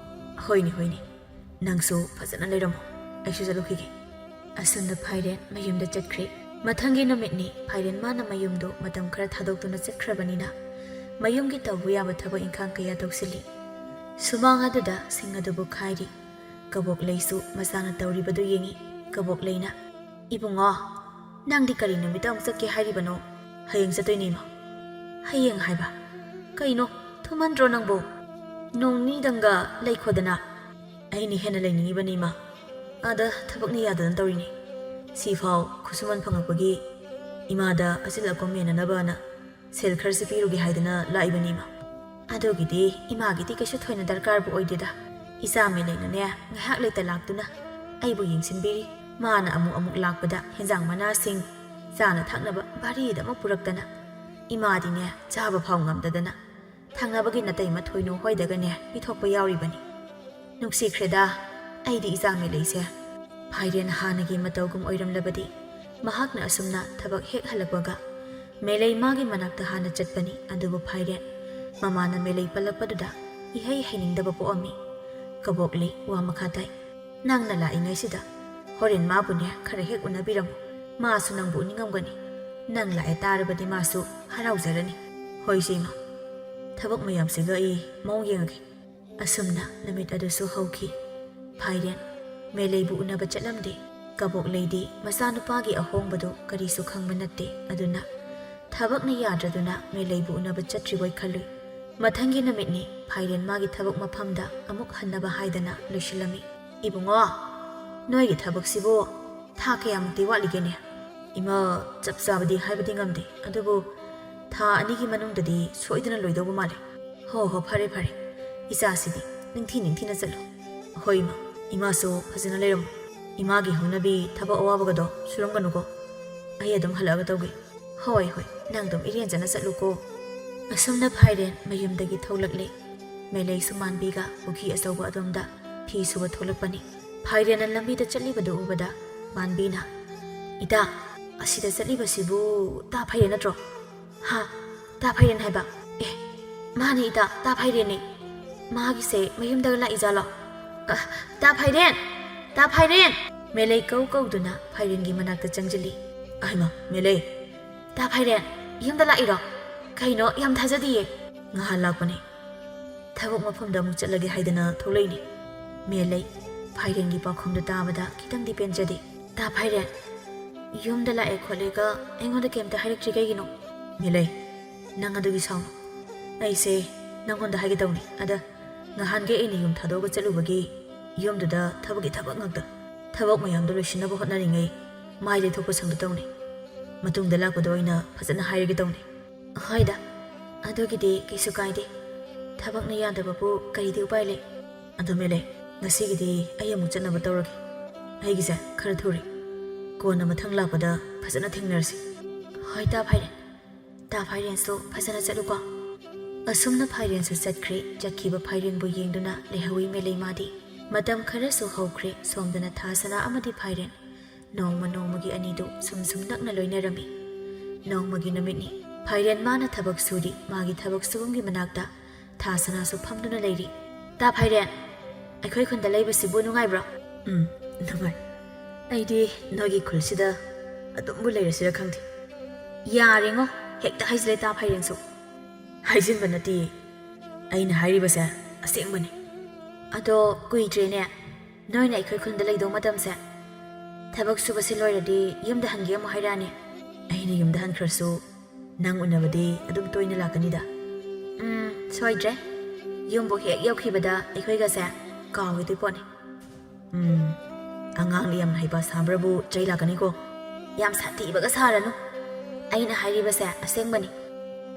ꯍꯣꯏꯅꯦ, ꯍꯣꯏꯅꯦ꯫ ꯅꯪꯁꯨ ꯐꯖꯅ ꯂꯩꯔꯝꯃꯣ꯫ ꯑꯩꯁꯨ ꯆꯠꯂꯨꯈꯤꯒꯦ꯫ ꯑꯁꯣꯝꯗ ꯐꯥꯏꯔꯦꯟ ꯃꯌꯨꯝꯗ ꯆꯠꯈ꯭ꯔꯦ꯫ ꯃꯊꯪꯒꯤ ꯅꯨꯃꯤꯠꯅꯤ ꯐꯥꯏꯔꯦꯟ ꯃꯥꯅ ꯃꯌꯨꯝꯗꯣ ꯃꯇꯝ ꯈꯔ ꯊꯥꯗꯣꯛꯇꯨꯅ ꯆꯠꯈ꯭ꯔꯕꯅꯤꯅ ꯃꯌꯨꯝꯒꯤ ꯇꯧꯕ ꯌꯥꯕ ꯊꯕꯛ ꯏꯪꯈꯥꯡ ꯀꯌꯥ ꯇꯧꯁꯤꯜꯂꯤ꯫ ꯁꯨꯃꯥꯡ ꯑꯗꯨꯗ ꯁꯤꯡ ꯑꯗꯨꯕꯨ ꯈꯥꯏꯔꯤ꯫ ꯀꯕꯣꯛꯂꯩꯁꯨ ꯃꯆꯥꯅ ꯇꯧꯔꯤꯕꯗꯨ ꯌꯦꯡꯉꯤ꯫ ꯀꯕꯣꯛꯂꯩꯅ, "ꯏꯕꯨꯡꯉꯣ, ꯅꯪꯗꯤ ꯀꯔꯤ ꯅꯨꯃꯤꯠꯇ ꯑꯃꯨꯛ ꯆꯠꯀꯦ ꯍꯥꯏꯔꯤꯕꯅꯣ?" "ꯍꯌꯦꯡ ꯆꯠꯇꯣꯏꯅꯦ, ꯏꯃꯥ꯫" "ꯍꯌꯦꯡ ꯍꯥꯏꯕ? ꯀꯩꯅꯣ, ꯊꯨꯃꯟꯗ꯭ꯔꯣ ꯅꯪꯕꯨ? ꯅꯣꯡ ꯅꯤꯗꯪꯒ ꯂꯩꯈꯣꯗꯅ꯫" "ꯑꯩꯅ ꯍꯦꯟꯅ ꯂꯩꯅꯤꯡꯉꯤꯕꯅꯤ, ꯏꯃꯥ꯫ ꯑꯥꯗ ꯊꯕꯛꯅ ꯌꯥꯗꯗꯅ ꯇꯧꯔꯤꯅꯤ꯫ ꯁꯤꯐꯥꯎ ꯈꯨꯠꯁꯨꯃꯟ ꯐꯪꯉꯛꯄꯒꯤ ꯏꯃꯥꯗ ꯑꯆꯤꯜ ꯑꯀꯣꯝ ꯃꯦꯟꯅꯅꯕꯅ ꯁꯦꯜ ꯈꯔꯁꯤ ꯄꯤꯔꯨꯒꯦ ꯍꯥꯏꯗꯅ ꯂꯥꯛꯏꯕꯅꯤ, ꯏꯃꯥ꯫" "ꯑꯗꯨꯒꯤꯗꯤ ꯏꯃꯥꯒꯤꯗꯤ ꯀꯩꯁꯨ ꯊꯣꯏꯅ ꯗꯔꯀꯥꯔꯕꯨ ꯑꯣꯏꯗꯦꯗ꯫ ꯏꯆꯥ ꯃꯦꯂꯩꯅꯅꯦ ꯉꯥꯏꯍꯥꯛ ꯂꯩꯇ ꯂꯥꯛꯇꯨꯅ ꯑꯩꯕꯨ ꯌꯦꯡꯁꯤꯟꯕꯤꯔꯤ꯫ ꯃꯥꯅ ꯑꯃꯨꯛ ꯑꯃꯨꯛ ꯂꯥꯛꯄꯗ ꯍꯦꯟꯖꯥꯡ ꯃꯅꯥꯁꯤꯡ, ꯆꯥꯅ ꯊꯛꯅꯕ ꯚꯥꯔꯤꯗ ꯑꯃꯨꯛ ꯄꯨꯔꯛꯇꯅ ꯏꯃꯥꯗꯤꯅꯦ ꯆꯥꯕ ꯐꯥꯎ ꯉꯝꯗꯗꯅ ꯊꯪꯅꯕꯒꯤ ꯅꯇꯩꯃ ꯊꯣꯏꯅꯨ ꯍꯣꯏꯗꯒꯅꯦ ꯄꯤꯊꯣꯛꯄ ꯌꯥꯎꯔꯤꯕꯅꯤ꯫ ꯅꯨꯡꯁꯤꯈ꯭ꯔꯦꯗ ꯑꯩꯗꯤ ꯏꯆꯥ ꯃꯦꯂꯩꯁꯦ꯫" ꯐꯥꯏꯔꯦꯟ ꯍꯥꯟꯅꯒꯤ ꯃꯇꯧꯒꯨꯝ ꯑꯣꯏꯔꯝꯂꯕꯗꯤ ꯃꯍꯥꯛꯅ ꯑꯁꯨꯝꯅ ꯊꯕꯛ ꯍꯦꯛ ꯍꯜꯂꯛꯄꯒ ꯃꯦꯂꯩ ꯃꯥꯒꯤ ꯃꯅꯥꯛꯇ ꯍꯥꯟꯅ ꯆꯠꯄꯅꯤ꯫ ꯑꯗꯨꯕꯨ ꯐꯥꯏꯔꯦꯟ ꯃꯃꯥꯅ ꯃꯦꯂꯩ ꯄꯜꯂꯛꯄꯗꯨꯗ ꯏꯍꯩ ꯍꯩꯅꯤꯡꯗꯕ ꯄꯣꯛꯑꯝꯃꯤ꯫ ꯀꯕꯣꯛꯂꯩ ꯋꯥ ꯃꯈꯥ ꯇꯥꯏ꯫ "ꯅꯪꯅ ꯂꯥꯛꯏꯉꯩꯁꯤꯗ ꯍꯣꯔꯦꯟ ꯃꯥꯕꯨꯅꯦ ꯈꯔ ꯍꯦꯛ ꯎꯅꯕꯤꯔꯝꯃꯨ꯫ ꯃꯥꯁꯨ ꯅꯪꯕꯨ ꯎꯅꯤꯡꯉꯝꯒꯅꯤ꯫ ꯅꯪ ꯂꯥꯛꯑꯦ ꯇꯥꯔꯕꯗꯤ ꯃꯥꯁꯨ ꯍꯔꯥꯎꯖꯔꯅꯤ꯫" "ꯍꯣꯏꯁꯦ ꯏꯃꯥ, ꯊꯕꯛ ꯃꯌꯥꯝꯁꯤꯒ ꯑꯩ ꯃꯑꯣꯡ ꯌꯦꯡꯉꯒꯦ꯫" ꯑꯁꯨꯝꯅ ꯅꯨꯃꯤꯠ ꯑꯗꯨꯁꯨ ꯍꯧꯈꯤ꯫ ꯐꯥꯏꯔꯦꯟ ꯃꯦꯂꯩꯕꯨ ꯎꯅꯕ ꯆꯠꯂꯝꯗꯦ꯫ ꯀꯕꯣꯛꯂꯩꯗꯤ ꯃꯆꯥꯅꯨꯄꯥꯒꯤ ꯑꯍꯣꯡꯕꯗꯨ ꯀꯔꯤꯁꯨ ꯈꯪꯕ ꯅꯠꯇꯦ꯫ ꯑꯗꯨꯅ ꯊꯕꯛꯅ ꯌꯥꯗ꯭ꯔꯗꯨꯅ ꯃꯦꯂꯩꯕꯨ ꯎꯅꯕ ꯆꯠꯇ꯭ꯔꯤꯕꯣꯏ ꯈꯜꯂꯨꯏ꯫ ꯃꯊꯪꯒꯤ ꯅꯨꯃꯤꯠꯅꯤ ꯐꯥꯏꯔꯦꯟ ꯃꯥꯒꯤ ꯊꯕꯛ ꯃꯐꯝꯗ ꯑꯃꯨꯛ ꯍꯟꯅꯕ ꯍꯥꯏꯗꯅ ꯂꯣꯏꯁꯤꯜꯂꯝꯃꯤ꯫ "ꯏꯕꯨꯡꯉꯣ, ꯅꯣꯏꯒꯤ ꯊꯕꯛꯁꯤꯕꯨ ꯊꯥ ꯀꯌꯥꯃꯨꯛꯇꯤ ꯋꯥꯠꯂꯤꯒꯦꯅꯦ?" "ꯏꯃꯥ, ꯆꯞ ꯆꯥꯕꯗꯤ ꯍꯥꯏꯕꯗꯤ ꯉꯝꯗꯦ, ꯑꯗꯨꯕꯨ ꯊꯥ ꯑꯅꯤꯒꯤ ꯃꯅꯨꯡꯗꯗꯤ ꯁꯣꯏꯗꯅ ꯂꯣꯏꯗꯧꯕ ꯃꯥꯜꯂꯦ꯫ ꯍꯣ ꯍꯣ, ꯐꯔꯦ ꯐꯔꯦ, ꯏꯆꯥꯁꯤꯗꯤ ꯅꯤꯡꯊꯤ ꯅꯤꯡꯊꯤꯅ ꯆꯠꯂꯨ꯫ ꯍꯣꯏ ꯏꯃꯥ, ꯏꯃꯥꯁꯨ ꯐꯖꯅ ꯂꯩꯔꯝꯃꯨ꯫ ꯏꯃꯥꯒꯤ ꯍꯧꯅꯕꯤ ꯊꯕꯛ ꯑꯋꯥꯕꯒꯗꯣ ꯁꯨꯔꯝꯒꯅꯨꯀꯣ꯫ ꯑꯩ ꯑꯗꯨꯝ ꯍꯜꯂꯛꯑꯒ ꯇꯧꯒꯦ꯫ ꯍꯣꯏ ꯍꯣꯏ, ꯅꯪ ꯑꯗꯨꯝ ꯏꯔꯦꯟꯖꯅ ꯆꯠꯂꯨꯀꯣ꯫ ꯑꯁꯨꯝꯅ ꯐꯥꯏꯔꯦꯟ ꯃꯌꯨꯝꯗꯒꯤ ꯊꯣꯛꯂꯛꯂꯦ꯫ ꯃꯦꯂꯩꯁꯨ ꯃꯥꯟꯕꯤꯒ ꯄꯨꯈ꯭ꯔꯤ ꯑꯆꯧꯕ ꯑꯗꯣꯝꯗ ꯐꯤ ꯁꯨꯕ ꯊꯣꯛꯂꯛꯄꯅꯤ꯫ ꯐꯥꯏꯔꯦꯟꯅ ꯂꯝꯕꯤꯗ ꯆꯠꯂꯤꯕꯗꯨ ꯎꯕꯗ ꯃꯥꯟꯕꯤꯅ, "ꯏꯇꯥ, ꯑꯁꯤꯗ ꯆꯠꯂꯤꯕꯁꯤꯕꯨ ꯇꯥ ꯐꯥꯏꯔꯦꯟ ꯅꯠꯇ꯭ꯔꯣ?" "ꯍꯥ? ꯇꯥ ꯐꯥꯏꯔꯦꯟ ꯍꯥꯏꯕ? ꯑꯦ, ꯃꯥꯅꯦ ꯏꯇꯥ, ꯇꯥ ꯐꯥꯏꯔꯦꯟꯅꯦ꯫ ꯃꯥꯒꯤꯁꯦ ꯃꯌꯨꯝꯗꯒ ꯂꯥꯛꯏꯖꯥꯠꯂꯣ? ꯑ, ꯇꯥ ꯐꯥꯏꯔꯦꯟ! ꯇꯥ ꯐꯥꯏꯔꯦꯟ!" ꯃꯦꯂꯩ ꯀꯧ ꯀꯧꯗꯨꯅ ꯐꯥꯏꯔꯦꯟꯒꯤ ꯃꯅꯥꯛꯇ ꯆꯪꯁꯤꯜꯂꯤ꯫ "ꯑꯍꯩꯃ, ꯃꯦꯂꯩ!" "ꯇꯥ ꯐꯥꯏꯔꯦꯟ, ꯌꯨꯝꯗ ꯂꯥꯛꯏꯔꯣ? ꯀꯩꯅꯣ, ꯌꯥꯝ ꯊꯥꯖꯗꯤꯌꯦ!" "ꯉꯍꯥꯟ ꯂꯥꯛꯄꯅꯦ꯫ ꯊꯕꯛ ꯃꯐꯝꯗ ꯑꯃꯨꯛ ꯆꯠꯂꯒꯦ ꯍꯥꯏꯗꯅ ꯊꯣꯛꯂꯛꯏꯅꯦ꯫" ꯃꯦꯂꯩ ꯐꯥꯏꯔꯦꯟꯒꯤ ꯄꯥꯎꯈꯨꯝꯗꯨ ꯇꯥꯕꯗ ꯈꯤꯇꯪꯗꯤ ꯄꯦꯟꯖꯗꯦ꯫ "ꯇꯥ ꯐꯥꯏꯔꯦꯟ, ꯌꯨꯝꯗ ꯂꯥꯛꯑꯦ ꯈꯣꯠꯂꯦꯒ ꯑꯩꯉꯣꯟꯗ ꯀꯩꯝꯇ ꯍꯥꯏꯔꯛꯇ꯭ꯔꯤ ꯀꯩꯒꯤꯅꯣ?" "ꯃꯦꯂꯩ, ꯅꯪ ꯑꯗꯨꯒꯤ ꯁꯥꯎꯅꯨ꯫ ꯑꯩꯁꯦ ꯅꯪꯉꯣꯟꯗ ꯍꯥꯏꯒꯦ ꯇꯧꯅꯤ꯫ ꯑꯗ ꯉꯍꯥꯟꯒꯩ ꯑꯩꯅ ꯌꯨꯝ ꯊꯥꯗꯣꯛꯑꯒ ꯆꯠꯂꯨꯕꯒꯤ ꯌꯨꯝꯗꯨꯗ ꯊꯕꯛꯀꯤ ꯊꯕꯛ ꯉꯥꯛꯇ꯫ ꯊꯕꯛ ꯃꯌꯥꯝꯗꯣ ꯂꯣꯏꯁꯤꯟꯅꯕ ꯍꯣꯠꯅꯔꯤꯉꯩ ꯃꯥꯏ ꯂꯩꯊꯣꯛꯄ ꯁꯪꯗ ꯇꯧꯅꯤ꯫ ꯃꯇꯨꯡꯗ ꯂꯥꯛꯄꯗ ꯑꯣꯏꯅ ꯐꯖꯅ ꯍꯥꯏꯔꯒꯦ ꯇꯧꯅꯤ꯫" "ꯍꯣꯏꯗ, ꯑꯗꯨꯒꯤꯗꯤ ꯀꯩꯁꯨ ꯀꯥꯏꯗꯦ꯫ ꯊꯕꯛꯅ ꯌꯥꯗꯕꯕꯨ ꯀꯔꯤꯗꯤ ꯎꯄꯥꯏ ꯂꯩ? ꯑꯗꯨ ꯃꯦꯂꯩ, ꯉꯁꯤꯒꯤꯗꯤ ꯑꯩ ꯑꯃꯨꯛ ꯆꯠꯅꯕ ꯇꯧꯔꯒꯦ꯫ ꯑꯩꯒꯤꯁꯦ ꯈꯔ ꯊꯨꯔꯦ꯫ ꯀꯣꯟꯅ ꯃꯊꯪ ꯂꯥꯛꯄꯗ ꯐꯖꯅ ꯊꯦꯡꯅꯔꯁꯤ꯫" "ꯍꯣꯏ ꯇꯥ ꯐꯥꯏꯔꯦꯟ꯫" "ꯇꯥ ꯐꯥꯏꯔꯦꯟꯁꯨ ꯐꯖꯅ ꯆꯠꯂꯨꯀꯣ꯫" ꯑꯁꯨꯝꯅ ꯐꯥꯏꯔꯦꯟꯁꯨ ꯆꯠꯈ꯭ꯔꯦ꯫ ꯆꯠꯈꯤꯕ ꯐꯥꯏꯔꯦꯟꯕꯨ ꯌꯦꯡꯗꯨꯅ ꯂꯩꯍꯧꯏ ꯃꯦꯂꯩ ꯃꯥꯗꯤ꯫ ꯃꯇꯝ ꯈꯔꯁꯨ ꯍꯧꯈ꯭ꯔꯦ꯫ ꯁꯣꯝꯗꯅ ꯊꯥꯁꯅꯥ ꯑꯃꯗꯤ ꯐꯥꯏꯔꯦꯟ ꯅꯣꯡꯃ ꯅꯣꯡꯃꯒꯤ ꯑꯅꯤꯗꯨ ꯁꯨꯝ ꯁꯨꯝ ꯅꯛꯅ ꯂꯣꯏꯅꯔꯝꯃꯤ꯫ ꯅꯣꯡꯃꯒꯤ ꯅꯨꯃꯤꯠꯅꯤ꯫ ꯐꯥꯏꯔꯦꯟ ꯃꯥꯅ ꯊꯕꯛ ꯁꯨꯔꯤ꯫ ꯃꯥꯒꯤ ꯊꯕꯛ ꯁꯨꯐꯝꯒꯤ ꯃꯅꯥꯛꯇ ꯊꯥꯁꯅꯥꯁꯨ ꯐꯝꯗꯨꯅ ꯂꯩꯔꯤ꯫ "ꯇꯥ ꯐꯥꯏꯔꯦꯟ, ꯑꯩꯈꯣꯏ ꯈꯨꯟꯗ ꯂꯩꯕꯁꯤꯕꯨ ꯅꯨꯡꯉꯥꯏꯕ꯭ꯔꯣ?" "ꯎꯝ, ꯅꯨꯡꯉꯥꯏ꯫ ꯑꯩꯗꯤ ꯅꯣꯏꯒꯤ ꯈꯨꯜꯁꯤꯗ ꯑꯗꯨꯝꯕꯨ ꯂꯩꯔꯁꯤꯔ ꯈꯪꯗꯦ꯫" "ꯌꯥꯔꯦꯉꯣ, ꯍꯦꯛꯇ ꯍꯥꯏꯖꯤꯜꯂꯦ ꯇꯥ ꯐꯥꯏꯔꯦꯟꯁꯨ꯫" "ꯍꯥꯏꯖꯤꯟꯕ ꯅꯠꯇꯦ, ꯑꯩꯅ ꯍꯥꯏꯔꯤꯕꯁꯦ ꯑꯁꯦꯡꯕꯅꯤ꯫" "ꯑꯗꯣ ꯀꯨꯏꯗ꯭ꯔꯦꯅꯦ ꯅꯣꯏꯅ ꯑꯩꯈꯣꯏ ꯈꯨꯟꯗ ꯂꯩꯗꯧ ꯃꯇꯝꯁꯦ꯫ ꯊꯕꯛ ꯁꯨꯕꯁꯦ ꯂꯣꯏꯔꯗꯤ ꯌꯨꯝꯗ ꯍꯟꯒꯦ ꯑꯃꯨꯛ ꯍꯥꯏꯔꯛꯑꯅꯤ꯫" "ꯑꯩꯅ ꯌꯨꯝꯗ ꯍꯟꯈ꯭ꯔꯁꯨ ꯅꯪ ꯎꯅꯕꯗꯤ ꯑꯗꯨꯝ ꯇꯣꯏꯅ ꯂꯥꯛꯀꯅꯤꯗ꯫" "ꯎꯝ, ꯁꯣꯏꯗ꯭ꯔꯦ꯫ ꯌꯨꯝꯕꯨ ꯍꯦꯛ ꯌꯧꯈꯤꯕꯗ ꯑꯩꯈꯣꯏꯒꯁꯦ ꯀꯥꯎꯈꯤꯗꯣꯏ ꯄꯣꯠꯅꯤ꯫" "ꯎꯝ, ꯑꯉꯥꯡꯅ ꯌꯥꯝ ꯍꯩꯄꯥ ꯁꯥꯕ꯭ꯔꯕꯨ ꯆꯩ ꯂꯥꯛꯀꯅꯤꯀꯣ꯫" "ꯌꯥꯝ ꯁꯥꯊꯤꯕꯒ ꯁꯥꯔꯅꯨ꯫ ꯑꯩꯅ ꯍꯥꯏꯔꯤꯕꯁꯦ ꯑꯁꯦꯡꯕꯅꯤ꯫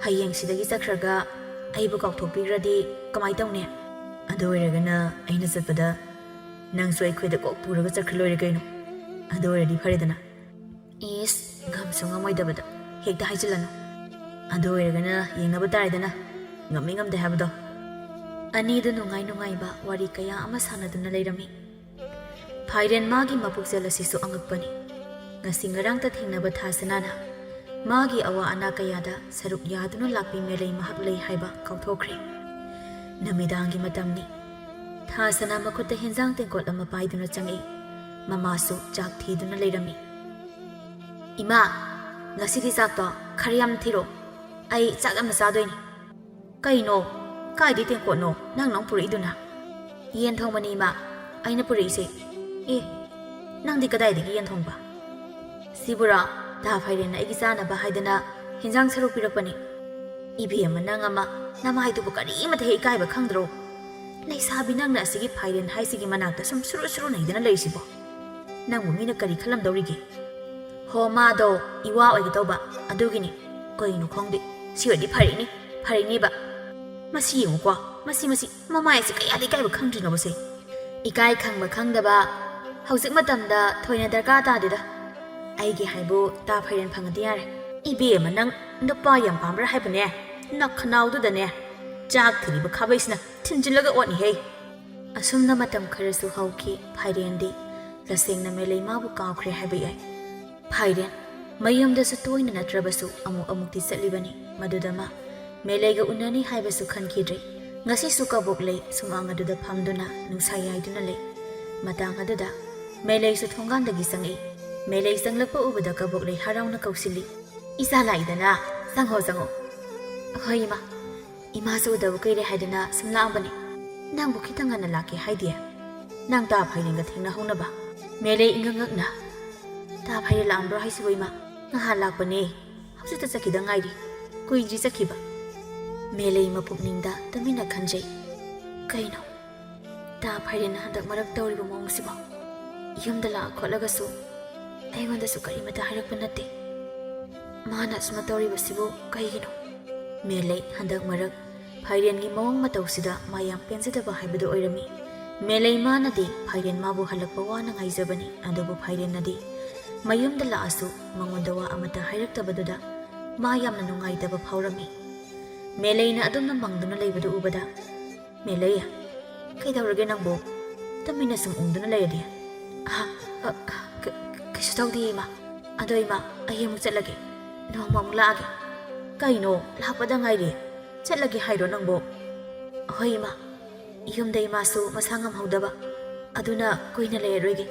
ꯍꯌꯦꯡ ꯁꯤꯗꯒꯤ ꯆꯠꯈ꯭ꯔꯒ ꯑꯩꯕꯨ ꯀꯥꯎꯊꯣꯛꯄꯤꯈ꯭ꯔꯗꯤ ꯀꯃꯥꯏ ꯇꯧꯅꯤ? ꯑꯗꯨ ꯑꯣꯏꯔꯒꯅ ꯑꯩꯅ ꯆꯠꯄꯗ ꯅꯪꯁꯨ ꯑꯩꯈꯣꯏꯗ ꯀꯣꯛ ꯄꯨꯔꯒ ꯆꯠꯈ꯭ꯔ ꯂꯣꯏꯔꯦ ꯀꯩꯅꯣ꯫ ꯑꯗꯨ ꯑꯣꯏꯔꯗꯤ ꯐꯔꯦꯗꯅ꯫ ꯏꯁ, ꯉꯝꯁꯨ ꯉꯝꯃꯣꯏꯗꯕꯗ ꯍꯦꯛꯇ ꯍꯥꯏꯖꯤꯜꯂꯅꯨ꯫ ꯑꯗꯨ ꯑꯣꯏꯔꯒꯅ ꯌꯦꯡꯅꯕ ꯇꯥꯔꯦꯗꯅ, ꯉꯝꯃꯤ ꯉꯝꯗꯦ ꯍꯥꯏꯕꯗꯣ꯫ ꯑꯅꯤꯗꯨ ꯅꯨꯡꯉꯥꯏ ꯅꯨꯡꯉꯥꯏꯕ ꯋꯥꯔꯤ ꯀꯌꯥ ꯑꯃ ꯁꯥꯟꯅꯗꯨꯅ ꯂꯩꯔꯝꯃꯤ꯫ ꯐꯥꯏꯔꯦꯟ ꯃꯥꯒꯤ ꯃꯄꯨꯛꯆꯦꯜ ꯑꯁꯤꯁꯨ ꯑꯉꯛꯄꯅꯤ꯫ ꯉꯁꯤ ꯉꯔꯥꯡꯇ ꯊꯦꯡꯅꯕ ꯊꯥꯁꯅꯥꯅ ꯃꯥꯒꯤ ꯑꯋꯥ ꯑꯅꯥ ꯀꯌꯥꯗ ꯁꯔꯨꯛ ꯌꯥꯗꯨꯅ ꯂꯥꯛꯄꯤ ꯃꯦꯂꯩ ꯃꯍꯥꯛ ꯂꯩ ꯍꯥꯏꯕ ꯀꯥꯎꯊꯣꯛꯈ꯭ꯔꯦ꯫ ꯅꯨꯃꯤꯗꯥꯡꯒꯤ ꯃꯇꯝꯅꯤ꯫ ꯊꯥꯁꯅꯥ ꯃꯈꯨꯠꯇ ꯍꯦꯟꯖꯥꯡ ꯇꯦꯡꯀꯣꯠ ꯑꯃ ꯄꯥꯏꯗꯨꯅ ꯆꯪꯉꯛꯏ꯫ ꯃꯃꯥꯁꯨ ꯆꯥꯛ ꯊꯤꯗꯨꯅ ꯂꯩꯔꯝꯃꯤ꯫ "ꯏꯃꯥ, ꯉꯁꯤꯗꯤ ꯆꯥꯛꯇꯣ ꯈꯔ ꯌꯥꯝ ꯊꯤꯔꯣ꯫ ꯑꯩ ꯆꯥꯛ ꯌꯥꯝꯅ ꯆꯥꯗꯣꯏꯅꯤ꯫" "ꯀꯩꯅꯣ? ꯀꯥꯏꯗꯩ ꯇꯦꯡꯀꯣꯠꯅꯣ ꯅꯪ ꯅꯪ ꯄꯨꯔꯛꯏꯗꯨꯅ? ꯌꯦꯟ ꯊꯣꯡꯕꯅꯤ, ꯏꯃꯥ, ꯑꯩꯅ ꯄꯨꯔꯛꯏꯁꯦ꯫" "ꯑꯦ, ꯅꯪꯗꯤ ꯀꯗꯥꯏꯗꯒꯤ ꯌꯦꯟ ꯊꯣꯡꯕ?" "ꯁꯤꯕꯨꯔꯥ, ꯇꯥ ꯐꯥꯏꯔꯦꯟꯅ ꯑꯩꯒꯤ ꯆꯥꯅꯕ ꯍꯥꯏꯗꯅ ꯍꯦꯟꯖꯥꯡ ꯁꯔꯨꯛ ꯄꯤꯔꯛꯄꯅꯤ꯫" "ꯏꯕꯦꯝꯃ, ꯅꯪ ꯑꯃ, ꯅꯃꯥꯏꯗꯨꯕꯨ ꯀꯔꯤꯃꯇ ꯍꯦꯛ ꯏꯀꯥꯏꯕ ꯈꯪꯗ꯭ꯔꯣ? ꯂꯩꯁꯥꯕꯤ ꯅꯪꯅ ꯑꯁꯤꯒꯤ ꯐꯥꯏꯔꯦꯟ ꯍꯥꯏꯁꯤꯒꯤ ꯃꯅꯥꯛꯇ ꯁꯨꯝ ꯁꯨꯔꯨ ꯁꯨꯔꯨ ꯅꯩꯗꯅ ꯂꯩꯔꯤꯁꯤꯕꯣ? ꯅꯪꯕꯨ ꯃꯤꯅ ꯀꯔꯤ ꯈꯜꯂꯝꯗꯧꯔꯤꯒꯦ?" "ꯍꯣ, ꯃꯥꯗꯣ ꯏꯋꯥ ꯑꯣꯏꯒꯦ ꯇꯧꯕ, ꯑꯗꯨꯒꯤꯅꯤ꯫ ꯀꯩꯅꯣ ꯈꯪꯗꯦ, ꯁꯤ ꯑꯣꯏꯔꯗꯤ ꯐꯔꯛꯏꯅꯤ, ꯐꯔꯛꯏꯅꯤꯕ꯫ ꯃꯁꯤ ꯌꯦꯡꯉꯨꯀꯣ, ꯃꯁꯤ, ꯃꯁꯤ, ꯃꯃꯥꯏ ꯑꯁꯤ ꯀꯌꯥꯗꯤ ꯏꯀꯥꯏꯕ ꯈꯪꯗ꯭ꯔꯤꯅꯣꯕꯁꯦ?" "ꯏꯀꯥꯏ ꯈꯪꯕ ꯈꯪꯗꯕ ꯍꯧꯖꯤꯛ ꯃꯇꯝꯗ ꯊꯣꯏꯅ ꯗꯔꯀꯥꯔ ꯇꯥꯗꯦꯗ꯫ ꯑꯩꯒꯤ ꯍꯥꯏꯕꯨ ꯇꯥ ꯐꯩꯔꯦꯟ ꯐꯪꯉꯗꯤ ꯌꯥꯔꯦ꯫" "ꯏꯕꯦꯝꯃ, ꯅꯪ ꯅꯨꯄꯥ ꯌꯥꯝ ꯄꯥꯝꯕ꯭ꯔꯥ ꯍꯥꯏꯕꯅꯦ? ꯅꯈꯅꯥꯎꯗꯨꯗꯅꯦ ꯆꯥꯛ ꯊꯤꯔꯤꯕ ꯈꯥꯕꯩꯁꯤꯅ ꯊꯤꯟꯖꯤꯜꯂꯒ ꯑꯣꯠꯅꯤꯍꯦ!" ꯑꯁꯨꯝꯅ ꯃꯇꯝ ꯈꯔꯁꯨ ꯍꯧꯈꯤ꯫ ꯐꯥꯏꯔꯦꯟꯗꯤ ꯇꯁꯦꯡꯅ ꯃꯦꯂꯩ ꯃꯥꯕꯨ ꯀꯥꯎꯈ꯭ꯔꯦ ꯍꯥꯏꯕ ꯌꯥꯏ꯫ ꯐꯥꯏꯔꯦꯟ ꯃꯌꯨꯝꯗꯁꯨ ꯇꯣꯏꯅ ꯅꯠꯇ꯭ꯔꯕꯁꯨ ꯑꯃꯨꯛ ꯑꯃꯨꯛꯇꯤ ꯆꯠꯂꯤꯕꯅꯤ꯫ ꯃꯗꯨꯗ ꯃꯥ ꯃꯦꯂꯩꯒ ꯎꯅꯅꯤ ꯍꯥꯏꯕꯁꯨ ꯈꯟꯈꯤꯗ꯭ꯔꯦ꯫ ꯉꯁꯤꯁꯨ ꯀꯕꯣꯛ ꯂꯩ ꯁꯨꯃꯥꯡ ꯑꯗꯨꯗ ꯐꯝꯗꯨꯅ ꯅꯨꯡꯁꯥ ꯌꯥꯏꯗꯨꯅ ꯂꯩ꯫ ꯃꯇꯥꯡ ꯑꯗꯨꯗ ꯃꯦꯂꯩꯁꯨ ꯊꯣꯡꯒꯥꯟꯗꯒꯤ ꯆꯪꯉꯛꯏ꯫ ꯃꯦꯂꯩ ꯆꯪꯂꯛꯄ ꯎꯕꯗ ꯀꯕꯣꯛ ꯂꯩ ꯍꯔꯥꯎꯅ ꯀꯧꯁꯤꯜꯂꯤ, "ꯏꯆꯥ ꯂꯥꯛꯏꯗꯅ, ꯆꯪꯉꯣ, ꯆꯪꯉꯣ꯫" "ꯍꯣꯏ, ꯏꯃꯥ꯫ ꯏꯃꯥꯁꯨ ꯎꯗꯕ ꯀꯨꯏꯔꯦ ꯍꯥꯏꯗꯅ ꯁꯨꯝ ꯂꯥꯛꯑꯝꯕꯅꯤ꯫ ꯅꯪꯕꯨ ꯈꯤꯇꯪ ꯉꯟꯅ ꯂꯥꯛꯀꯦ ꯍꯥꯏꯗꯦ? ꯅꯪ ꯇꯥ ꯐꯥꯏꯔꯦꯟꯒ ꯊꯦꯡꯅꯍꯧꯅꯕ?" ꯃꯦꯂꯩ ꯏꯉꯛ ꯉꯛꯅ, "ꯇꯥ ꯐꯥꯏꯔꯦꯟ ꯂꯥꯛꯑꯝꯕ꯭ꯔꯣ ꯍꯥꯏꯁꯤꯕꯨ, ꯏꯃꯥ?" "ꯉꯍꯥꯟ ꯂꯥꯛꯄꯅꯦ꯫ ꯍꯧꯖꯤꯛꯇ ꯆꯠꯈꯤꯗ ꯉꯥꯏꯔꯤ꯫ ꯀꯨꯏꯗ꯭ꯔꯤ ꯆꯠꯈꯤꯕ꯫" ꯃꯦꯂꯩ ꯃꯄꯨꯛꯅꯤꯡꯗ ꯇꯨꯃꯤꯟꯅ ꯈꯟꯖꯩ, "ꯀꯩꯅꯣ? ꯇꯥ ꯐꯥꯏꯔꯦꯟꯅ ꯍꯟꯗꯛ ꯃꯔꯛ ꯇꯧꯔꯤꯕ ꯃꯑꯣꯡꯁꯤꯕꯣ? ꯌꯨꯝꯗ ꯂꯥꯛꯑ ꯈꯣꯠꯂꯒꯁꯨ ꯑꯩꯉꯣꯟꯗꯁꯨ ꯀꯔꯤꯃꯇ ꯍꯥꯏꯔꯛꯄ ꯅꯠꯇꯦ꯫ ꯃꯥꯅ ꯑꯁꯨꯝꯅ ꯇꯧꯔꯤꯕꯁꯤꯕꯨ ꯀꯩꯒꯤꯅꯣ?" ꯃꯦꯂꯩ ꯍꯟꯗꯛ ꯃꯔꯛ ꯐꯥꯏꯔꯦꯟꯒꯤ ꯃꯑꯣꯡ ꯃꯇꯧꯁꯤꯗ ꯃꯥ ꯌꯥꯝ ꯄꯦꯟꯖꯗꯕ ꯍꯥꯏꯕꯗꯨ ꯑꯣꯏꯔꯝꯃꯤ꯫ ꯃꯦꯂꯩ ꯃꯥꯅꯗꯤ ꯐꯥꯏꯔꯦꯟ ꯃꯥꯕꯨ ꯍꯜꯂꯛꯄ ꯋꯥꯅ ꯉꯥꯏꯖꯕꯅꯤ, ꯑꯗꯨꯕꯨ ꯐꯥꯏꯔꯦꯟꯅꯗꯤ ꯃꯌꯨꯝꯗ ꯂꯥꯛꯑꯁꯨ ꯃꯉꯣꯟꯗ ꯋꯥ ꯑꯃꯠꯇ ꯍꯥꯏꯔꯛꯇꯕꯗꯨꯗ ꯃꯥ ꯌꯥꯝꯅ ꯅꯨꯡꯉꯥꯏꯇꯕ ꯐꯥꯎꯔꯝꯃꯤ꯫ ꯃꯦꯂꯩꯅ ꯑꯗꯨꯝꯅ ꯃꯪꯗꯨꯅ ꯂꯩꯕꯗꯨ ꯎꯕꯗ, "ꯃꯦꯂꯩ, ꯀꯩꯗꯧꯔꯒꯦ ꯅꯪꯕꯨ? ꯇꯨꯃꯤꯟꯅ ꯁꯨꯝ ꯎꯪꯗꯨꯅ ꯂꯩꯔꯗꯤ?" "ꯑ, ꯑ, ꯀ-, ꯀꯩꯁꯨ ꯇꯧꯗꯦ, ꯏꯃꯥ꯫ ꯑꯗꯣ ꯏꯃꯥ, ꯑꯩ ꯑꯃꯨꯛ ꯆꯠꯂꯒꯦ꯫ ꯅꯣꯡꯃ ꯑꯃꯨꯛ ꯂꯥꯛꯑꯒꯦ꯫" "ꯀꯩꯅꯣ, ꯂꯥꯛꯄꯗ ꯉꯥꯏꯔꯤ꯫ ꯆꯠꯂꯒꯦ ꯍꯥꯏꯔꯣ ꯅꯪꯕꯨ?" "ꯍꯣꯏ, ꯏꯃꯥ꯫ ꯌꯨꯝꯗ ꯏꯃꯥꯁꯨ ꯃꯁꯥ ꯉꯝꯍꯧꯗꯕ, ꯑꯗꯨꯅ ꯀꯨꯏꯅ ꯂꯩꯔꯔꯣꯏꯒꯦ꯫"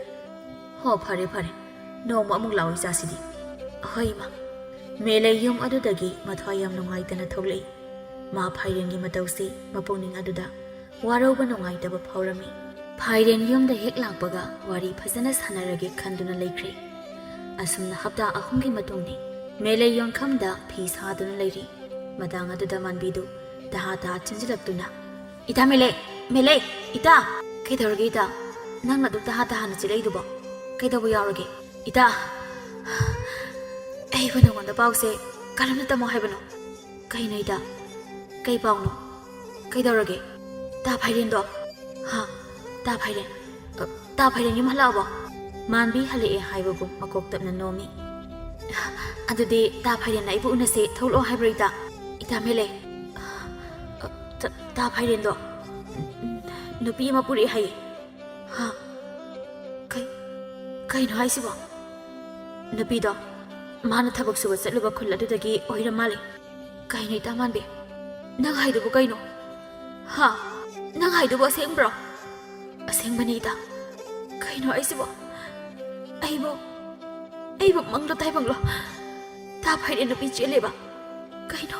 "ꯍꯣ, ꯐꯔꯦ, ꯐꯔꯦ꯫ ꯅꯣꯡꯃ ꯑꯃꯨꯛ ꯂꯥꯛꯑꯣ ꯏꯆꯥꯁꯤꯗꯤ꯫" "ꯍꯣꯏ, ꯏꯃꯥ꯫" ꯃꯦꯂꯩ ꯌꯨꯝ ꯑꯗꯨꯗꯒꯤ ꯃꯊ꯭ꯋꯥꯏ ꯌꯥꯝ ꯅꯨꯡꯉꯥꯏꯇꯅ ꯊꯣꯛꯂꯛꯏ꯫ ꯃꯥ ꯐꯥꯏꯔꯦꯟꯒꯤ ꯃꯇꯧꯁꯤ ꯃꯄꯨꯛꯅꯤꯡ ꯑꯗꯨꯗ ꯋꯥꯔꯧꯕ ꯅꯨꯡꯉꯥꯏꯇꯕ ꯐꯥꯎꯔꯝꯃꯤ꯫ ꯐꯥꯏꯔꯦꯟ ꯌꯨꯝꯗ ꯍꯦꯛ ꯂꯥꯛꯄꯒ ꯋꯥꯔꯤ ꯐꯖꯅ ꯁꯥꯟꯅꯔꯒꯦ ꯈꯟꯗꯨꯅ ꯂꯩꯈ꯭ꯔꯦ꯫ ꯑꯁꯨꯝꯅ ꯍꯞꯇꯥ ꯑꯍꯨꯝꯒꯤ ꯃꯇꯨꯡꯗꯤ ꯃꯦꯂꯩ ꯌꯣꯟꯈꯝꯗ ꯐꯤ ꯁꯥꯗꯨꯅ ꯂꯩꯔꯤ꯫ ꯃꯇꯥꯡ ꯑꯗꯨꯗ ꯃꯥꯟꯕꯤꯗꯨ ꯇꯍꯥ ꯇꯍꯥ ꯆꯦꯟꯁꯤꯜꯂꯛꯇꯨꯅ, "ꯏꯇꯥ ꯃꯦꯂꯩ, ꯃꯦꯂꯩ, ꯏꯇꯥ!" "ꯀꯩꯗꯧꯔꯒꯦ ꯏꯇꯥ? ꯅꯪꯅ ꯑꯗꯨꯛ ꯇꯍꯥ ꯇꯍꯥꯅ ꯆꯦꯜꯂꯛꯏꯗꯨꯕꯣ? ꯀꯩꯗꯧꯕ ꯌꯥꯎꯔꯒꯦ? ꯏꯇꯥ, ꯑꯩꯕꯨ ꯅꯉꯣꯟꯗ ꯄꯥꯎꯁꯦ ꯀꯔꯝꯅ ꯇꯝꯃꯣ ꯍꯥꯏꯕꯅꯣ?" "ꯀꯩꯅꯣ ꯏꯇꯥ? ꯀꯩ ꯄꯥꯎꯅꯣ? ꯀꯩꯗꯧꯔꯒꯦ? ꯇꯥ ꯐꯥꯏꯔꯦꯟꯗꯣ?" "ꯍꯥ? ꯇꯥ ꯐꯥꯏꯔꯦꯟ? ꯑ, ꯇꯥ ꯐꯥꯏꯔꯦꯟ ꯌꯨꯝ ꯍꯜꯂꯛꯑꯕꯣ?" ꯃꯥꯟꯕꯤ ꯍꯜꯂꯛꯑꯦ ꯍꯥꯏꯕꯒꯨꯝ ꯃꯀꯣꯛ ꯇꯞꯅ ꯅꯣꯝꯃꯤ꯫ "ꯑꯗꯨꯗꯤ ꯇꯥ ꯐꯥꯏꯔꯦꯟꯅ ꯑꯩꯕꯨ ꯎꯅꯁꯦ ꯊꯣꯛꯂꯛꯑꯣ ꯍꯥꯏꯕ꯭ꯔꯣ ꯏꯇꯥ?" "ꯏꯇꯥ ꯃꯦꯂꯩ, ꯑ, ꯇ-, ꯇꯥ ꯐꯥꯏꯔꯦꯟꯗꯣ ꯅꯨꯄꯤ ꯑꯃ ꯄꯨꯔꯛꯑꯦ ꯍꯥꯏꯌꯦ꯫" "ꯍꯥ? ꯀꯩ-, ꯀꯩꯅꯣ ꯍꯥꯏꯁꯤꯕꯣ? ꯅꯨꯄꯤꯗꯣ ꯃꯥꯅ ꯊꯕꯛ ꯁꯨꯕ ꯆꯠꯂꯨꯕ ꯈꯨꯜ ꯑꯗꯨꯗꯒꯤ ꯑꯣꯏꯔ ꯃꯥꯜꯂꯦ꯫" "ꯀꯩꯅꯣ ꯏꯇꯥ ꯃꯥꯟꯕꯤ? ꯅꯪ ꯍꯥꯏꯗꯨꯕꯨ ꯀꯩꯅꯣ? ꯍꯥ? ꯅꯪ ꯍꯥꯏꯗꯨꯕꯨ ꯑꯁꯦꯡꯕ꯭ꯔꯣ?" "ꯑꯁꯦꯡꯕꯅꯤ ꯏꯇꯥ꯫" "ꯀꯩꯅꯣ ꯍꯥꯏꯁꯤꯕꯣ? ꯑꯩꯕꯨ, ꯑꯩꯕꯨ ꯃꯪꯂꯣ ꯇꯥꯏꯕꯪꯂꯣ? ꯇꯥ ꯐꯥꯏꯔꯦꯟ ꯅꯨꯄꯤ ꯆꯦꯜꯂꯦꯕ? ꯀꯩꯅꯣ,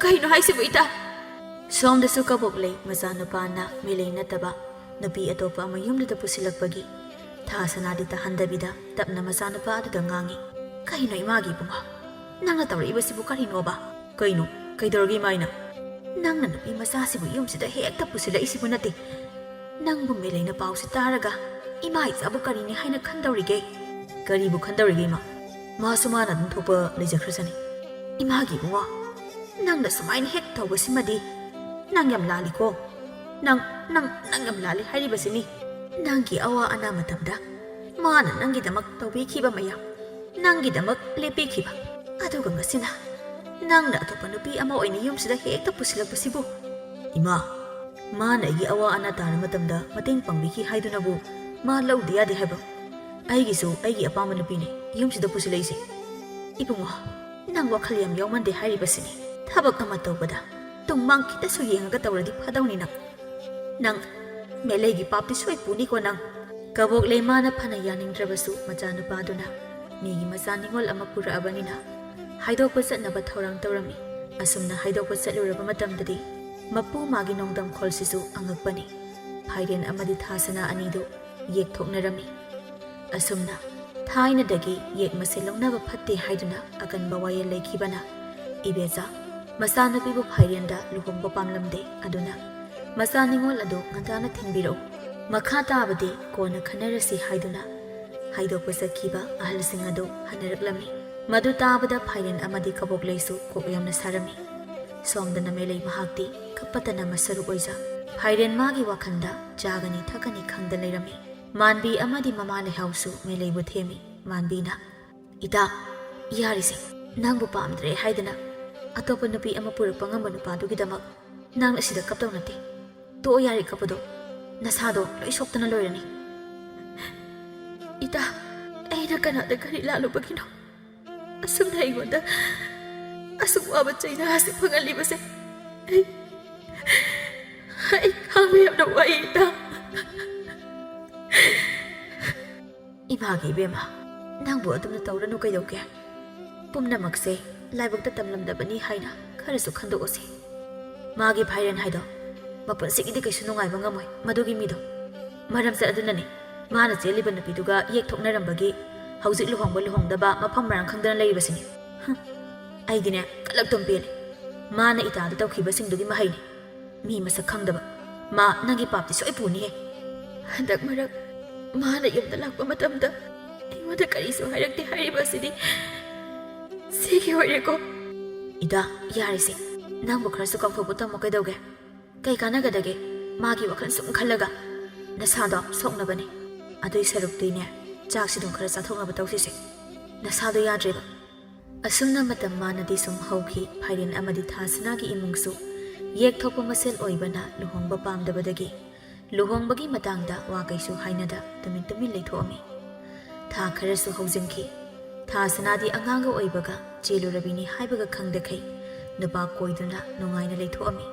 ꯀꯩꯅꯣ ꯍꯥꯏꯁꯤꯕꯨ ꯏꯇꯥ?" ꯁꯣꯝꯗꯁꯨ ꯀꯕꯣꯛꯂꯩ ꯃꯆꯥꯅꯨꯄꯥꯅ ꯃꯦꯂꯩ ꯅꯠꯇꯕ ꯅꯨꯄꯤ ꯑꯇꯣꯞꯄ ꯑꯃ ꯌꯨꯝꯗꯨꯗ ꯄꯨꯁꯤꯜꯂꯛꯄꯒꯤ ꯊꯥ ꯁꯅꯥꯗꯤ ꯇꯥꯍꯟꯗꯕꯤꯗ ꯇꯞꯅ ꯃꯆꯥꯅꯨꯄꯥ ꯑꯗꯨꯗ ꯉꯥꯡꯉꯤ, "ꯀꯩꯅꯣ ꯏꯃꯥꯒꯤ ꯏꯕꯨꯡꯉꯣ? ꯅꯪꯅ ꯇꯧꯔꯛꯏꯕꯁꯤꯕꯨ ꯀꯔꯤꯅꯣꯕ?" "ꯀꯩꯅꯣ? ꯀꯩꯗꯧꯔꯒꯦ ꯏꯃꯥ ꯑꯩꯅ?" "ꯅꯪꯅ ꯅꯨꯄꯤ ꯃꯆꯥꯁꯤꯕꯨ ꯌꯨꯝꯁꯤꯗ ꯍꯦꯛꯇ ꯄꯨꯁꯤꯜꯂꯛꯏꯁꯤꯕꯨ ꯅꯠꯇꯦ꯫ ꯅꯪꯕꯨ ꯃꯦꯂꯩꯅ ꯄꯥꯎꯁꯤ ꯇꯥꯔꯒ ꯏꯃꯥ ꯏꯆꯥꯕꯨ ꯀꯔꯤꯅꯤ ꯍꯥꯏꯅ ꯈꯟꯗꯧꯔꯤꯒꯦ?" "ꯀꯔꯤꯕꯨ ꯈꯟꯗꯧꯔꯤꯒꯦ ꯏꯃꯥ? ꯃꯥꯁꯨ ꯃꯥꯅ ꯑꯗꯨꯝ ꯊꯣꯛꯄ ꯂꯩꯖꯈ꯭ꯔꯁꯅꯤ꯫" "ꯏꯃꯥꯒꯤ ꯏꯕꯨꯡꯉꯣ, ꯅꯪꯅ ꯁꯨꯃꯥꯏꯅ ꯍꯦꯛ ꯇꯧꯕꯁꯤꯃꯗꯤ ꯅꯪ ꯌꯥꯝ ꯂꯥꯜꯂꯤꯀꯣ꯫ ꯅꯪ, ꯅꯪ, ꯅꯪ ꯌꯥꯝ ꯂꯥꯜꯂꯤ ꯍꯥꯏꯔꯤꯕꯁꯤꯅꯤ꯫ ꯅꯪꯒꯤ ꯑꯋꯥ ꯑꯅꯥ ꯃꯇꯝꯗ ꯃꯥꯅ ꯅꯪꯒꯤꯗꯃꯛ ꯇꯧꯕꯤꯈꯤꯕ ꯃꯌꯥꯝ, ꯅꯪꯒꯤꯗꯃꯛ ꯂꯦꯞꯄꯤꯈꯤꯕ, ꯑꯗꯨꯒ ꯉꯁꯤꯅ ꯅꯪꯅ ꯑꯇꯣꯞꯄ ꯅꯨꯄꯤ ꯑꯃ ꯑꯣꯏꯅ ꯌꯨꯝꯁꯤꯗ ꯍꯦꯛꯇ ꯄꯨꯁꯤꯜꯂꯛꯄꯁꯤꯕꯨ? ꯏꯃꯥ, ꯃꯥꯅ ꯑꯩꯒꯤ ꯑꯋꯥ ꯑꯅꯥ ꯇꯥꯔ ꯃꯇꯝꯗ ꯃꯇꯦꯡ ꯄꯥꯡꯕꯤꯈꯤ ꯍꯥꯏꯗꯨꯅꯕꯨ ꯃꯥ ꯂꯧꯗ ꯌꯥꯗꯦ ꯍꯥꯏꯕ꯭ꯔꯣ? ꯑꯩꯒꯤꯁꯨ ꯑꯩꯒꯤ ꯑꯄꯥꯝꯕ ꯅꯨꯄꯤꯅꯦ ꯌꯨꯝꯁꯤꯗ ꯄꯨꯁꯤꯜꯂꯛꯏꯁꯦ꯫ ꯏꯕꯨꯡꯉꯣ, ꯅꯪ ꯋꯥꯈꯜ ꯌꯥꯝ ꯌꯥꯎꯃꯟꯗꯦ ꯍꯥꯏꯔꯤꯕꯁꯤꯅꯤ꯫ ꯊꯕꯛ ꯑꯃ ꯇꯧꯕꯗ ꯇꯨꯡ ꯃꯥꯡ ꯈꯤꯇꯁꯨ ꯌꯦꯡꯉꯒ ꯇꯧꯔꯗꯤ ꯐꯗꯧꯅꯤ ꯅꯪ꯫ ꯅꯪ ꯃꯦꯂꯩꯒꯤ ꯄꯥꯞꯇꯤ ꯁꯣꯏ ꯄꯨꯅꯤꯀꯣ ꯅꯪ꯫ ꯀꯕꯣꯛꯂꯩ ꯃꯥꯅ ꯐꯅ ꯌꯥꯅꯤꯡꯗ꯭ꯔꯕꯁꯨ ꯃꯆꯥꯅꯨꯄꯥꯗꯨꯅ ꯃꯤꯒꯤ ꯃꯆꯥ ꯅꯤꯉꯣꯜ ꯑꯃ ꯄꯨꯔꯛꯑꯕꯅꯤꯅ ꯍꯥꯏꯗꯣꯛꯄ ꯆꯠꯅꯕ ꯊꯧꯔꯥꯡ ꯇꯧꯔꯝꯃꯤ꯫ ꯑꯁꯨꯝꯅ ꯍꯥꯏꯗꯣꯛꯄ ꯆꯠꯂꯨꯔꯕ ꯃꯇꯝꯗꯗꯤ ꯃꯄꯨ ꯃꯥꯒꯤ ꯅꯣꯡꯗꯝꯈꯣꯜꯁꯤꯁꯨ ꯑꯉꯛꯄꯅꯤ꯫ ꯐꯥꯏꯔꯦꯟ ꯑꯃꯗꯤ ꯊꯥꯁꯅꯥ ꯑꯅꯤꯗꯨ ꯌꯦꯛꯊꯣꯛꯅꯔꯝꯃꯤ꯫ ꯑꯁꯨꯝꯅ ꯊꯥꯏꯅꯗꯒꯤ ꯌꯦꯛ ꯃꯁꯦ ꯂꯧꯅꯕ ꯐꯠꯇꯦ ꯍꯥꯏꯗꯨꯅ ꯑꯀꯟꯕ ꯋꯥꯌꯦꯜ ꯂꯩꯈꯤꯕꯅ ꯏꯕꯦꯆꯥ ꯃꯆꯥꯅꯨꯄꯤꯕꯨ ꯐꯥꯏꯔꯦꯟꯗ ꯂꯨꯍꯣꯡꯕ ꯄꯥꯝꯂꯝꯗꯦ꯫ ꯑꯗꯨꯅ ꯃꯆꯥ ꯅꯤꯉꯣꯜ ꯑꯗꯨ ꯉꯟꯇꯥꯅ ꯊꯤꯟꯕꯤꯔꯛꯎ, ꯃꯈꯥ ꯇꯥꯕꯗꯤ ꯀꯣꯟꯅ ꯈꯟꯅꯔꯁꯤ ꯍꯥꯏꯗꯨꯅ ꯍꯥꯏꯗꯣꯛꯄ ꯆꯠꯈꯤꯕ ꯑꯍꯜꯁꯤꯡ ꯑꯗꯨ ꯍꯟꯅꯔꯛꯂꯝꯃꯤ꯫ ꯃꯗꯨ ꯇꯥꯕꯗ ꯐꯥꯏꯔꯦꯟ ꯑꯃꯗꯤ ꯀꯕꯣꯛꯂꯩꯁꯨ ꯀꯣꯛ ꯌꯥꯝꯅ ꯁꯥꯔꯝꯃꯤ꯫ ꯁꯣꯝꯗꯅ ꯃꯦꯂꯩ ꯃꯍꯥꯛꯇꯤ ꯀꯞꯄꯇꯅ ꯃꯁꯔꯨꯛ ꯑꯣꯏꯖ ꯐꯥꯏꯔꯦꯟ ꯃꯥꯒꯤ ꯋꯥꯈꯜꯗ ꯆꯥꯒꯅꯤ ꯊꯛꯀꯅꯤ ꯈꯪꯗ ꯂꯩꯔꯝꯃꯤ꯫ ꯃꯥꯟꯕꯤ ꯑꯃꯗꯤ ꯃꯃꯥ ꯂꯩꯍꯥꯎꯁꯨ ꯃꯦꯂꯩꯕꯨ ꯊꯦꯝꯃꯤ꯫ ꯃꯥꯟꯕꯤꯅ, "ꯏꯇꯥ, ꯌꯥꯔꯤꯁꯦ, ꯅꯪꯕꯨ ꯄꯥꯝꯗ꯭ꯔꯦ ꯍꯥꯏꯗꯅ ꯑꯇꯣꯞꯄ ꯅꯨꯄꯤ ꯑꯃ ꯄꯨꯔꯛꯄ ꯉꯝꯕ ꯅꯨꯄꯥꯗꯨꯒꯤꯗꯃꯛ ꯅꯪꯅ ꯁꯤꯗ ꯀꯞꯇꯧ ꯅꯠꯇꯦ꯫ ꯇꯣꯛꯑꯣ ꯌꯥꯔꯦ ꯀꯞꯄꯗꯣ, ꯅꯁꯥꯗꯣ ꯂꯣꯏ ꯁꯣꯛꯇꯅ ꯂꯣꯏꯔꯅꯤ꯫" "ꯏꯇꯥ, ꯑꯩꯅ ꯀꯅꯥꯗ ꯀꯔꯤ ꯂꯥꯜꯂꯨꯕꯒꯤꯅꯣ ꯑꯁꯨꯝꯅ ꯑꯩꯉꯣꯟꯗ ꯑꯁꯨꯛ ꯋꯥꯕ ꯆꯩꯅꯥ ꯑꯁꯤ ꯐꯪꯍꯜꯂꯤꯕꯁꯦ? ꯑꯩ, ꯑꯩ ꯈꯥꯡꯕ ꯌꯥꯝꯅ ꯋꯥꯏ ꯏꯇꯥ꯫" "ꯏꯃꯥꯒꯤ ꯏꯕꯦꯝꯃ, ꯅꯪꯕꯨ ꯑꯗꯨꯝꯅ ꯇꯧꯔꯅꯨ ꯀꯩꯗꯧꯒꯦ? ꯄꯨꯝꯅꯃꯛꯁꯦ ꯂꯥꯏꯕꯛꯇ ꯇꯝꯂꯝꯗꯕꯅꯤ ꯍꯥꯏꯅ ꯈꯔꯁꯨ ꯈꯟꯗꯣꯛꯎꯁꯦ꯫ ꯃꯥꯒꯤ ꯐꯥꯏꯔꯦꯟ ꯍꯥꯏꯗꯣ ꯃꯄꯨꯟꯁꯤꯒꯤꯗꯤ ꯀꯩꯁꯨ ꯅꯨꯡꯉꯥꯏꯕ ꯉꯝꯃꯣꯏ ꯃꯗꯨꯒꯤ ꯃꯤꯗꯣ꯫ ꯃꯔꯝ ꯆꯠ ꯑꯗꯨꯅꯅꯦ ꯃꯥꯅ ꯆꯦꯜꯂꯤꯕ ꯅꯨꯄꯤꯗꯨꯒ ꯌꯦꯛ ꯊꯣꯛꯅꯔꯝꯕꯒꯤ ꯍꯧꯖꯤꯛ ꯂꯨꯍꯣꯡꯕ ꯂꯨꯍꯣꯡꯗꯕ ꯃꯐꯝ ꯃꯔꯥꯡ ꯈꯪꯗꯅ ꯂꯩꯔꯤꯕꯁꯤꯅꯤ꯫ ꯍꯨꯝ, ꯑꯩꯗꯤꯅꯦ ꯀꯜꯂꯛꯇꯨꯝ ꯄꯦꯜꯂꯦ꯫ ꯃꯥꯅ ꯏꯇꯥꯗ ꯇꯧꯈꯤꯕꯁꯤꯡꯗꯨꯒꯤ ꯃꯍꯩꯅꯤ꯫ ꯃꯤ ꯃꯁꯛ ꯈꯪꯗꯕ꯫ ꯃꯥ ꯅꯪꯒꯤ ꯄꯥꯞꯇꯤ ꯁꯣꯏ ꯄꯨꯅꯤꯍꯦ꯫" "ꯍꯟꯗꯛ ꯃꯔꯛ ꯃꯥꯅ ꯌꯨꯝꯗ ꯂꯥꯛꯄ ꯃꯇꯝꯗ ꯑꯩꯉꯣꯟꯗ ꯀꯔꯤꯁꯨ ꯍꯥꯏꯔꯛꯇꯦ ꯍꯥꯏꯔꯤꯕ ꯑꯁꯤꯗꯤ ꯁꯤꯒꯤ ꯑꯣꯏꯔꯦꯀꯣ꯫ "ꯏꯗꯥ, ꯌꯥꯔꯦꯁꯦ, ꯅꯪꯕꯨ ꯈꯔꯁꯨ ꯀꯥꯎꯊꯣꯛꯄ ꯇꯝꯃꯣ ꯀꯩꯗꯧꯒꯦ? ꯀꯩ ꯀꯥꯟꯅꯒꯗꯒꯦ ꯃꯥꯒꯤ ꯋꯥꯈꯜ ꯁꯨꯝ ꯈꯜꯂꯒ? ꯅꯁꯥꯗꯣ ꯁꯣꯛꯅꯕꯅꯦ꯫ ꯑꯗꯨꯏ ꯁꯔꯨꯛꯇꯤꯅꯦ, ꯆꯥꯛꯁꯤ ꯑꯗꯨꯝ ꯈꯔ ꯆꯥꯊꯣꯛꯅꯕ ꯇꯧꯁꯤꯁꯦ꯫ ꯅꯁꯥꯗꯣ ꯌꯥꯗ꯭ꯔꯦꯕ"꯫ ꯑꯁꯨꯝꯅ ꯃꯇꯝ ꯃꯥꯅꯗꯤ ꯁꯨꯝ ꯍꯧꯈꯤ꯫ ꯐꯥꯏꯔꯦꯟ ꯑꯃꯗꯤ ꯊꯥꯁꯅꯥꯒꯤ ꯏꯃꯨꯡꯁꯨ ꯌꯦꯛ ꯊꯣꯛꯄ ꯃꯁꯦꯜ ꯑꯣꯏꯕꯅ ꯂꯨꯍꯣꯡꯕ ꯄꯥꯝꯗꯕꯗꯒꯤ ꯂꯨꯍꯣꯡꯕꯒꯤ ꯃꯇꯥꯡꯗ ꯋꯥ ꯀꯩꯁꯨ ꯍꯥꯏꯅꯗ ꯇꯨꯃꯤꯟ ꯇꯨꯃꯤꯟ ꯂꯩꯊꯣꯛꯑꯝꯃꯤ꯫ ꯊꯥ ꯈꯔꯁꯨ ꯍꯧꯖꯤꯟꯈꯤ꯫ ꯊꯥꯁꯅꯥꯗꯤ ꯑꯉꯥꯡꯒ ꯑꯣꯏꯕꯒ ꯆꯦꯜꯂꯨꯔꯕꯤꯅꯤ ꯍꯥꯏꯕꯒ ꯈꯪꯗꯈꯩ ꯅꯨꯄꯥ ꯀꯣꯏꯗꯨꯅ ꯅꯨꯡꯉꯥꯏꯅ ꯂꯩꯊꯣꯛꯑꯝꯃꯤ꯫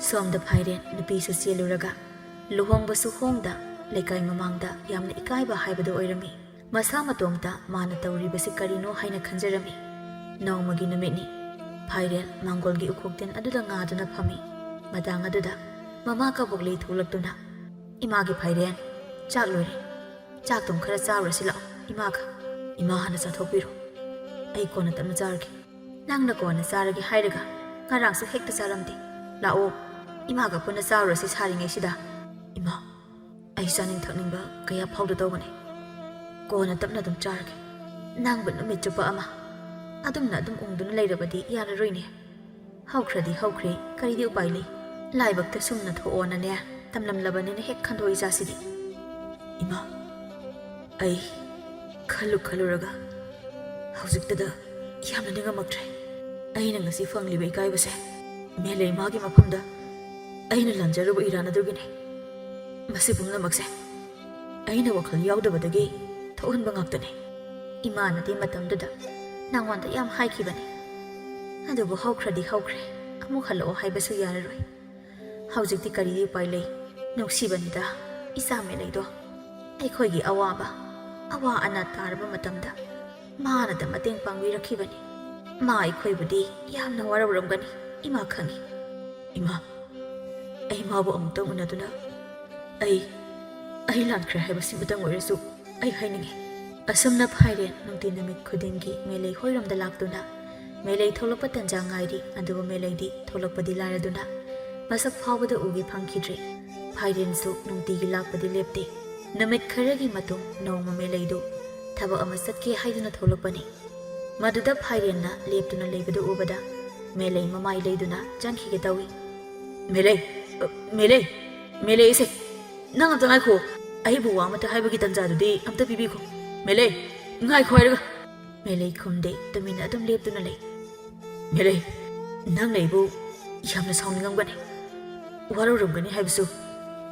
ꯁꯣꯝꯗ ꯐꯥꯏꯔꯦꯟ ꯅꯨꯄꯤꯁꯨ ꯆꯦꯜꯂꯨꯔꯒ ꯂꯨꯍꯣꯡꯕꯁꯨ ꯍꯣꯡꯗ ꯂꯩꯀꯥꯏ ꯃꯃꯥꯡꯗ ꯌꯥꯝꯅ ꯏꯀꯥꯏꯕ ꯍꯥꯏꯕꯗꯨ ꯑꯣꯏꯔꯝꯃꯤ꯫ ꯃꯁꯥ ꯃꯇꯣꯝꯇ ꯃꯥꯅ ꯇꯧꯔꯤꯕꯁꯤ ꯀꯔꯤꯅꯣ ꯍꯥꯏꯅ ꯈꯟꯖꯔꯝꯃꯤ꯫ ꯅꯣꯡꯃꯒꯤ ꯅꯨꯃꯤꯠꯅꯤ꯫ ꯐꯥꯏꯔꯦꯟ ꯃꯥꯡꯒꯣꯜꯒꯤ ꯎꯈꯣꯛꯇꯦꯟ ꯑꯗꯨꯗ ꯉꯥꯗꯨꯅ ꯐꯝꯃꯤ꯫ ꯃꯇꯥꯡ ꯑꯗꯨꯗ ꯃꯃꯥ ꯀꯕꯣꯛꯂꯩ ꯊꯣꯛꯂꯛꯇꯨꯅ, "ꯏꯃꯥꯒꯤ ꯐꯥꯏꯔꯦꯟ, ꯆꯥꯛ ꯂꯣꯏꯔꯦ꯫ ꯆꯥꯛꯇꯨꯝ ꯈꯔ ꯆꯥꯔꯨꯔꯁꯤ ꯂꯥꯛꯑꯣ ꯏꯃꯥꯒ꯫ ꯏꯃꯥ ꯍꯥꯟꯅ ꯆꯥꯊꯣꯛꯄꯤꯔꯣ꯫ ꯑꯩ ꯀꯣꯟꯅ ꯇꯞꯅ ꯆꯥꯔꯒꯦ꯫ ꯅꯪꯅ ꯀꯣꯟꯅ ꯆꯥꯔꯒꯦ ꯍꯥꯏꯔꯒ ꯉꯔꯥꯡꯁꯨ ꯍꯦꯛꯇ ꯆꯥꯔꯝꯗꯦ꯫ ꯂꯥꯛꯑꯣ, ꯏꯃꯥꯒ ꯄꯨꯟꯅ ꯆꯥꯔꯨꯔꯁꯤ ꯁꯥꯔꯤꯉꯩꯁꯤꯗ"꯫ "ꯏꯃꯥ, ꯑꯩ ꯆꯥꯅꯤꯡ ꯊꯛꯅꯤꯡꯕ ꯀꯌꯥ ꯐꯥꯎꯗ ꯇꯧꯕꯅꯤ꯫ ꯀꯣꯟꯅ ꯇꯞꯅ ꯑꯗꯨꯝ ꯆꯥꯔꯒꯦ꯫ ꯅꯪꯕꯨ ꯅꯨꯃꯤꯠ ꯆꯨꯞꯄ ꯑꯃ ꯑꯗꯨꯝꯅ ꯑꯗꯨꯝ ꯎꯪꯗꯨꯅ ꯂꯩꯔꯕꯗꯤ ꯌꯥꯔꯔꯣꯏꯅꯦ꯫ ꯍꯧꯈ꯭ꯔꯗꯤ ꯍꯧꯈ꯭ꯔꯦ, ꯀꯔꯤꯗꯤ ꯎꯄꯥꯏ ꯂꯩ? ꯂꯥꯏꯕꯛꯇ ꯁꯨꯝꯅ ꯊꯣꯛꯑꯣꯅꯅꯦ ꯇꯝꯂꯝꯂꯕꯅꯤꯅ ꯍꯦꯛ ꯈꯟꯗꯣꯛ ꯏꯆꯥꯁꯤꯗꯤ"꯫ "ꯏꯃꯥ, ꯑꯩ ꯈꯜꯂꯨ ꯈꯜꯂꯨꯔꯒ ꯍꯧꯖꯤꯛꯇꯗ ꯌꯥꯝꯅ ꯅꯤꯡꯉꯝꯃꯛꯇ꯭ꯔꯦ꯫ ꯑꯩꯅ ꯉꯁꯤ ꯐꯪꯂꯤꯕ ꯏꯀꯥꯏꯕꯁꯦ ꯃꯦꯂꯩꯃꯥꯒꯤ ꯃꯐꯝꯗ ꯑꯩꯅ ꯂꯥꯟꯖꯔꯨꯕ ꯏꯔꯥꯟ ꯑꯗꯨꯒꯤꯅꯤ꯫ ꯃꯁꯤ ꯄꯨꯝꯅꯃꯛꯁꯦ ꯑꯩꯅ ꯋꯥꯈꯜ ꯌꯥꯎꯗꯕꯗꯒꯤ ꯊꯣꯛꯍꯟꯕ ꯉꯥꯛꯇꯅꯤ꯫ ꯏꯃꯥꯅꯗꯤ ꯃꯇꯝꯗꯨꯗ ꯅꯉꯣꯟꯗ ꯌꯥꯝ ꯍꯥꯏꯈꯤꯕꯅꯤ꯫ ꯑꯗꯨꯕꯨ ꯍꯧꯈ꯭ꯔꯗꯤ ꯍꯧꯈ꯭ꯔꯦ, ꯑꯃꯨꯛ ꯍꯜꯂꯛꯑꯣ ꯍꯥꯏꯕꯁꯨ ꯌꯥꯔꯔꯣꯏ꯫ ꯍꯧꯖꯤꯛꯇꯤ ꯀꯔꯤꯗꯤ ꯎꯄꯥꯏ ꯂꯩ? ꯅꯨꯡꯁꯤꯕꯅꯤꯗ, ꯏꯆꯥ ꯃꯦꯂꯩꯗꯣ꯫ ꯑꯩꯈꯣꯏꯒꯤ ꯑꯋꯥꯕ, ꯑꯋꯥ ꯑꯅꯥ ꯇꯥꯔꯕ ꯃꯇꯝꯗ ꯃꯥꯅꯗ ꯃꯇꯦꯡ ꯄꯥꯡꯕꯤꯔꯛꯈꯤꯕꯅꯤ꯫ ꯃꯥ ꯑꯩꯈꯣꯏꯕꯨꯗꯤ ꯌꯥꯝꯅ ꯋꯥꯔꯧꯔꯝꯒꯅꯤ, ꯏꯃꯥ ꯈꯪꯏ"꯫ "ꯏꯃꯥ, ꯑꯩ ꯃꯥꯕꯨ ꯑꯃꯨꯛꯇꯪ ꯎꯅꯗꯨꯅ ꯑꯩ, ꯑꯩ ꯂꯥꯟꯈ꯭ꯔꯦ ꯍꯥꯏꯕꯁꯤꯃꯇꯪ ꯑꯣꯏꯔꯁꯨ ꯑꯩ ꯍꯥꯏꯅꯤꯡꯏ"꯫ ꯑꯁꯨꯝꯅ ꯐꯥꯏꯔꯦꯟ ꯅꯨꯡꯇꯤ ꯅꯨꯃꯤꯠ ꯈꯨꯗꯤꯡꯒꯤ ꯃꯦꯂꯩ ꯍꯣꯏꯔꯣꯝꯗ ꯂꯥꯛꯇꯨꯅ ꯃꯦꯂꯩ ꯊꯣꯛꯂꯛꯄ ꯇꯟꯖꯥ ꯉꯥꯏꯔꯤ꯫ ꯑꯗꯨꯕꯨ ꯃꯦꯂꯩꯗꯤ ꯊꯣꯛꯂꯛꯄꯗꯤ ꯂꯥꯏꯔꯗꯨꯅ ꯃꯁꯛ ꯐꯥꯎꯕꯗ ꯎꯒꯦ ꯐꯪꯈꯤꯗ꯭ꯔꯦ꯫ ꯐꯥꯏꯔꯦꯟꯁꯨ ꯅꯨꯡꯇꯤꯒꯤ ꯂꯥꯛꯄꯗꯤ ꯂꯦꯞꯇꯦ꯫ ꯅꯨꯃꯤꯠ ꯈꯔꯒꯤ ꯃꯇꯨꯡ ꯅꯣꯡꯃ ꯃꯦꯂꯩꯗꯨ ꯊꯕꯛ ꯑꯃ ꯆꯠꯀꯦ ꯍꯥꯏꯗꯨꯅ ꯊꯣꯛꯂꯛꯄꯅꯤ꯫ ꯃꯗꯨꯗ ꯐꯥꯏꯔꯦꯟꯅ ꯂꯦꯞꯇꯨꯅ ꯂꯩꯕꯗꯨ ꯎꯕꯗ ꯃꯦꯂꯩ ꯃꯃꯥꯏ ꯂꯩꯗꯨꯅ ꯆꯪꯈꯤꯒꯦ ꯇꯧꯏ꯫ "ꯃꯦꯂꯩ, ꯑ, ꯃꯦꯂꯩ, ꯃꯦꯂꯩ ꯏꯁꯩ, ꯅꯪ ꯑꯝꯇ ꯉꯥꯏꯈꯣ꯫ ꯑꯩꯕꯨ ꯋꯥ ꯑꯃꯇ ꯍꯥꯏꯕꯒꯤ ꯇꯟꯖꯥꯗꯨꯗꯤ ꯑꯝꯇ ꯄꯤꯕꯤꯈꯣ꯫ ꯃꯦꯂꯩ, ꯉꯥꯏꯈꯣ ꯍꯥꯏꯔꯒ!" ꯃꯦꯂꯩ ꯈꯨꯝꯗꯦ, ꯇꯨꯃꯤꯟꯅ ꯑꯗꯨꯝ ꯂꯦꯞꯇꯨꯅ ꯂꯩ꯫ "ꯃꯦꯂꯩ, ꯅꯪꯅ ꯑꯩꯕꯨ ꯌꯥꯝꯅ ꯁꯥꯎꯅꯤꯡꯉꯝꯒꯅꯤ, ꯋꯥꯔꯧꯔꯝꯒꯅꯤ ꯍꯥꯏꯕꯁꯨ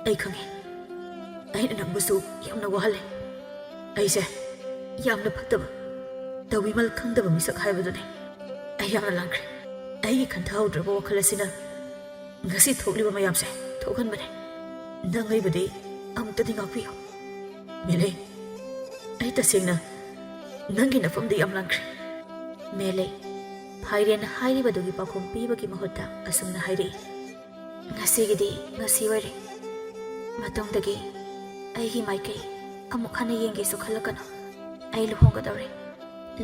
ꯑꯩ ꯈꯪꯉꯤ꯫ ꯑꯩꯅ ꯅꯪꯕꯨꯁꯨ ꯌꯥꯝꯅ ꯋꯥꯍꯜꯂꯦ꯫ ꯑꯩꯁꯦ ꯌꯥꯝꯅ ꯐꯠꯇꯕ, ꯇꯧꯕꯤꯃꯜ ꯈꯪꯗꯕ ꯃꯤꯁꯛ ꯍꯥꯏꯕꯗꯨꯅꯤ꯫ ꯑꯩ ꯌꯥꯝꯅ ꯂꯥꯟꯈ꯭ꯔꯦ꯫ ꯑꯩꯒꯤ ꯈꯟꯊꯍꯧꯗ꯭ꯔꯕ ꯋꯥꯈꯜ ꯑꯁꯤꯅ ꯉꯁꯤ ꯊꯣꯛꯂꯤꯕ ꯃꯌꯥꯝꯁꯦ ꯊꯣꯛꯍꯟꯕꯅꯦ꯫ ꯅꯪ ꯑꯩꯕꯨꯗꯤ ꯑꯃꯨꯛꯇꯗꯤ ꯉꯥꯛꯄꯤꯌꯨ꯫ ꯃꯦꯂꯩ, ꯑꯩ ꯇꯁꯦꯡꯅ ꯅꯪꯒꯤ ꯅꯐꯝꯗ ꯌꯥꯝ ꯂꯥꯟꯈ꯭ꯔꯦ꯫" ꯃꯦꯂꯩ, ꯐꯥꯏꯔꯦꯟꯅ ꯍꯥꯏꯔꯤꯕꯗꯨꯒꯤ ꯄꯥꯎꯈꯨꯝ ꯄꯤꯕꯒꯤ ꯃꯍꯨꯠꯇ ꯑꯁꯨꯝꯅ ꯍꯥꯏꯔꯛꯏ꯫ "ꯉꯁꯤꯒꯤꯗꯤ ꯉꯁꯤ ꯑꯣꯏꯔꯦ꯫ ꯃꯇꯨꯡꯗꯒꯤ ꯑꯩꯒꯤ ꯃꯥꯏꯀꯩ ꯑꯃꯨꯛ ꯍꯟꯅ ꯌꯦꯡꯒꯦꯁꯨ ꯈꯜꯂꯛꯀꯅꯨ꯫ ꯑꯩ ꯂꯨꯍꯣꯡꯒꯗꯧꯔꯦ꯫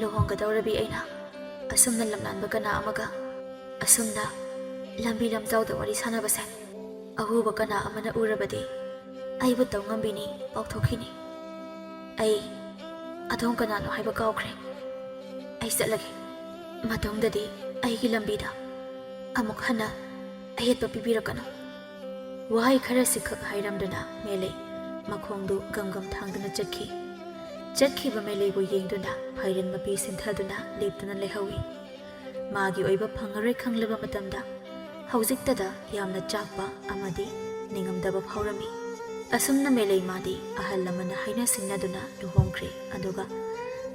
ꯂꯨꯍꯣꯡꯒꯗꯧꯔꯕꯤ ꯑꯩꯅ ꯑꯁꯨꯝꯅ ꯂꯝꯂꯥꯟꯕ ꯀꯅꯥ ꯑꯃꯒ, ꯑꯁꯨꯝꯅ ꯂꯝꯕꯤ ꯂꯝꯖꯥꯎꯗ ꯋꯥꯔꯤ ꯁꯥꯟꯅꯕꯁꯦ ꯑꯎꯕ ꯀꯅꯥ ꯑꯃꯅ ꯎꯔꯕꯗꯤ ꯑꯩꯕꯨ ꯇꯧ ꯉꯝꯕꯤꯅꯤ ꯄꯥꯎꯊꯣꯛꯈꯤꯅꯤ꯫ ꯑꯩ ꯑꯗꯣꯝ ꯀꯅꯥꯅꯣ ꯍꯥꯏꯕ ꯀꯥꯎꯈ꯭ꯔꯦ꯫ ꯑꯩ ꯆꯠꯂꯒꯦ꯫ ꯃꯇꯨꯡꯗꯗꯤ ꯑꯩꯒꯤ ꯂꯝꯕꯤꯗ ꯑꯃꯨꯛ ꯍꯟꯅ ꯑꯌꯦꯠꯄ ꯄꯤꯕꯤꯔꯛꯀꯅꯨ꯫" ꯋꯥꯍꯩ ꯈꯔꯁꯤꯈꯛ ꯍꯥꯏꯔꯝꯗꯨꯅ ꯃꯦꯂꯩ ꯃꯈꯣꯡꯗꯨ ꯒꯝ ꯒꯝ ꯊꯥꯡꯗꯨꯅ ꯆꯠꯈꯤ꯫ ꯆꯠꯈꯤꯕ ꯃꯦꯂꯩꯕꯨ ꯌꯦꯡꯗꯨꯅ ꯐꯥꯏꯔꯦꯟ ꯃꯄꯤ ꯁꯤꯟꯊꯗꯨꯅ ꯂꯦꯞꯇꯨꯅ ꯂꯩꯍꯧꯏ꯫ ꯃꯥꯒꯤ ꯑꯣꯏꯕ ꯐꯪꯉꯔꯣꯏ ꯈꯪꯂꯕ ꯃꯇꯝꯗ ꯍꯧꯖꯤꯛꯇꯗ ꯌꯥꯝꯅ ꯆꯥꯛꯄ ꯑꯃꯗꯤ ꯅꯤꯡꯉꯝꯗꯕ ꯐꯥꯎꯔꯝꯃꯤ꯫ ꯑꯁꯨꯝꯅ ꯃꯦꯂꯩ ꯃꯥꯗꯤ ꯑꯍꯜ ꯂꯃꯟꯅ ꯍꯥꯏꯅ ꯁꯤꯡꯅꯗꯨꯅ ꯂꯨꯍꯣꯡꯈ꯭ꯔꯦ꯫ ꯑꯗꯨꯒ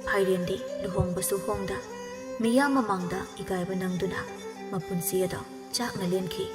ꯐꯥꯏꯔꯦꯟꯗꯤ ꯂꯨꯍꯣꯡꯕꯁꯨ ꯍꯣꯡꯗ ꯃꯤꯌꯥꯝ ꯃꯃꯥꯡꯗ ꯏꯀꯥꯏꯕ ꯅꯪꯗꯨꯅ ꯃꯄꯨꯟꯁꯤ ꯑꯗꯣ ꯆꯥꯛꯅ ꯂꯦꯟꯈꯤ꯫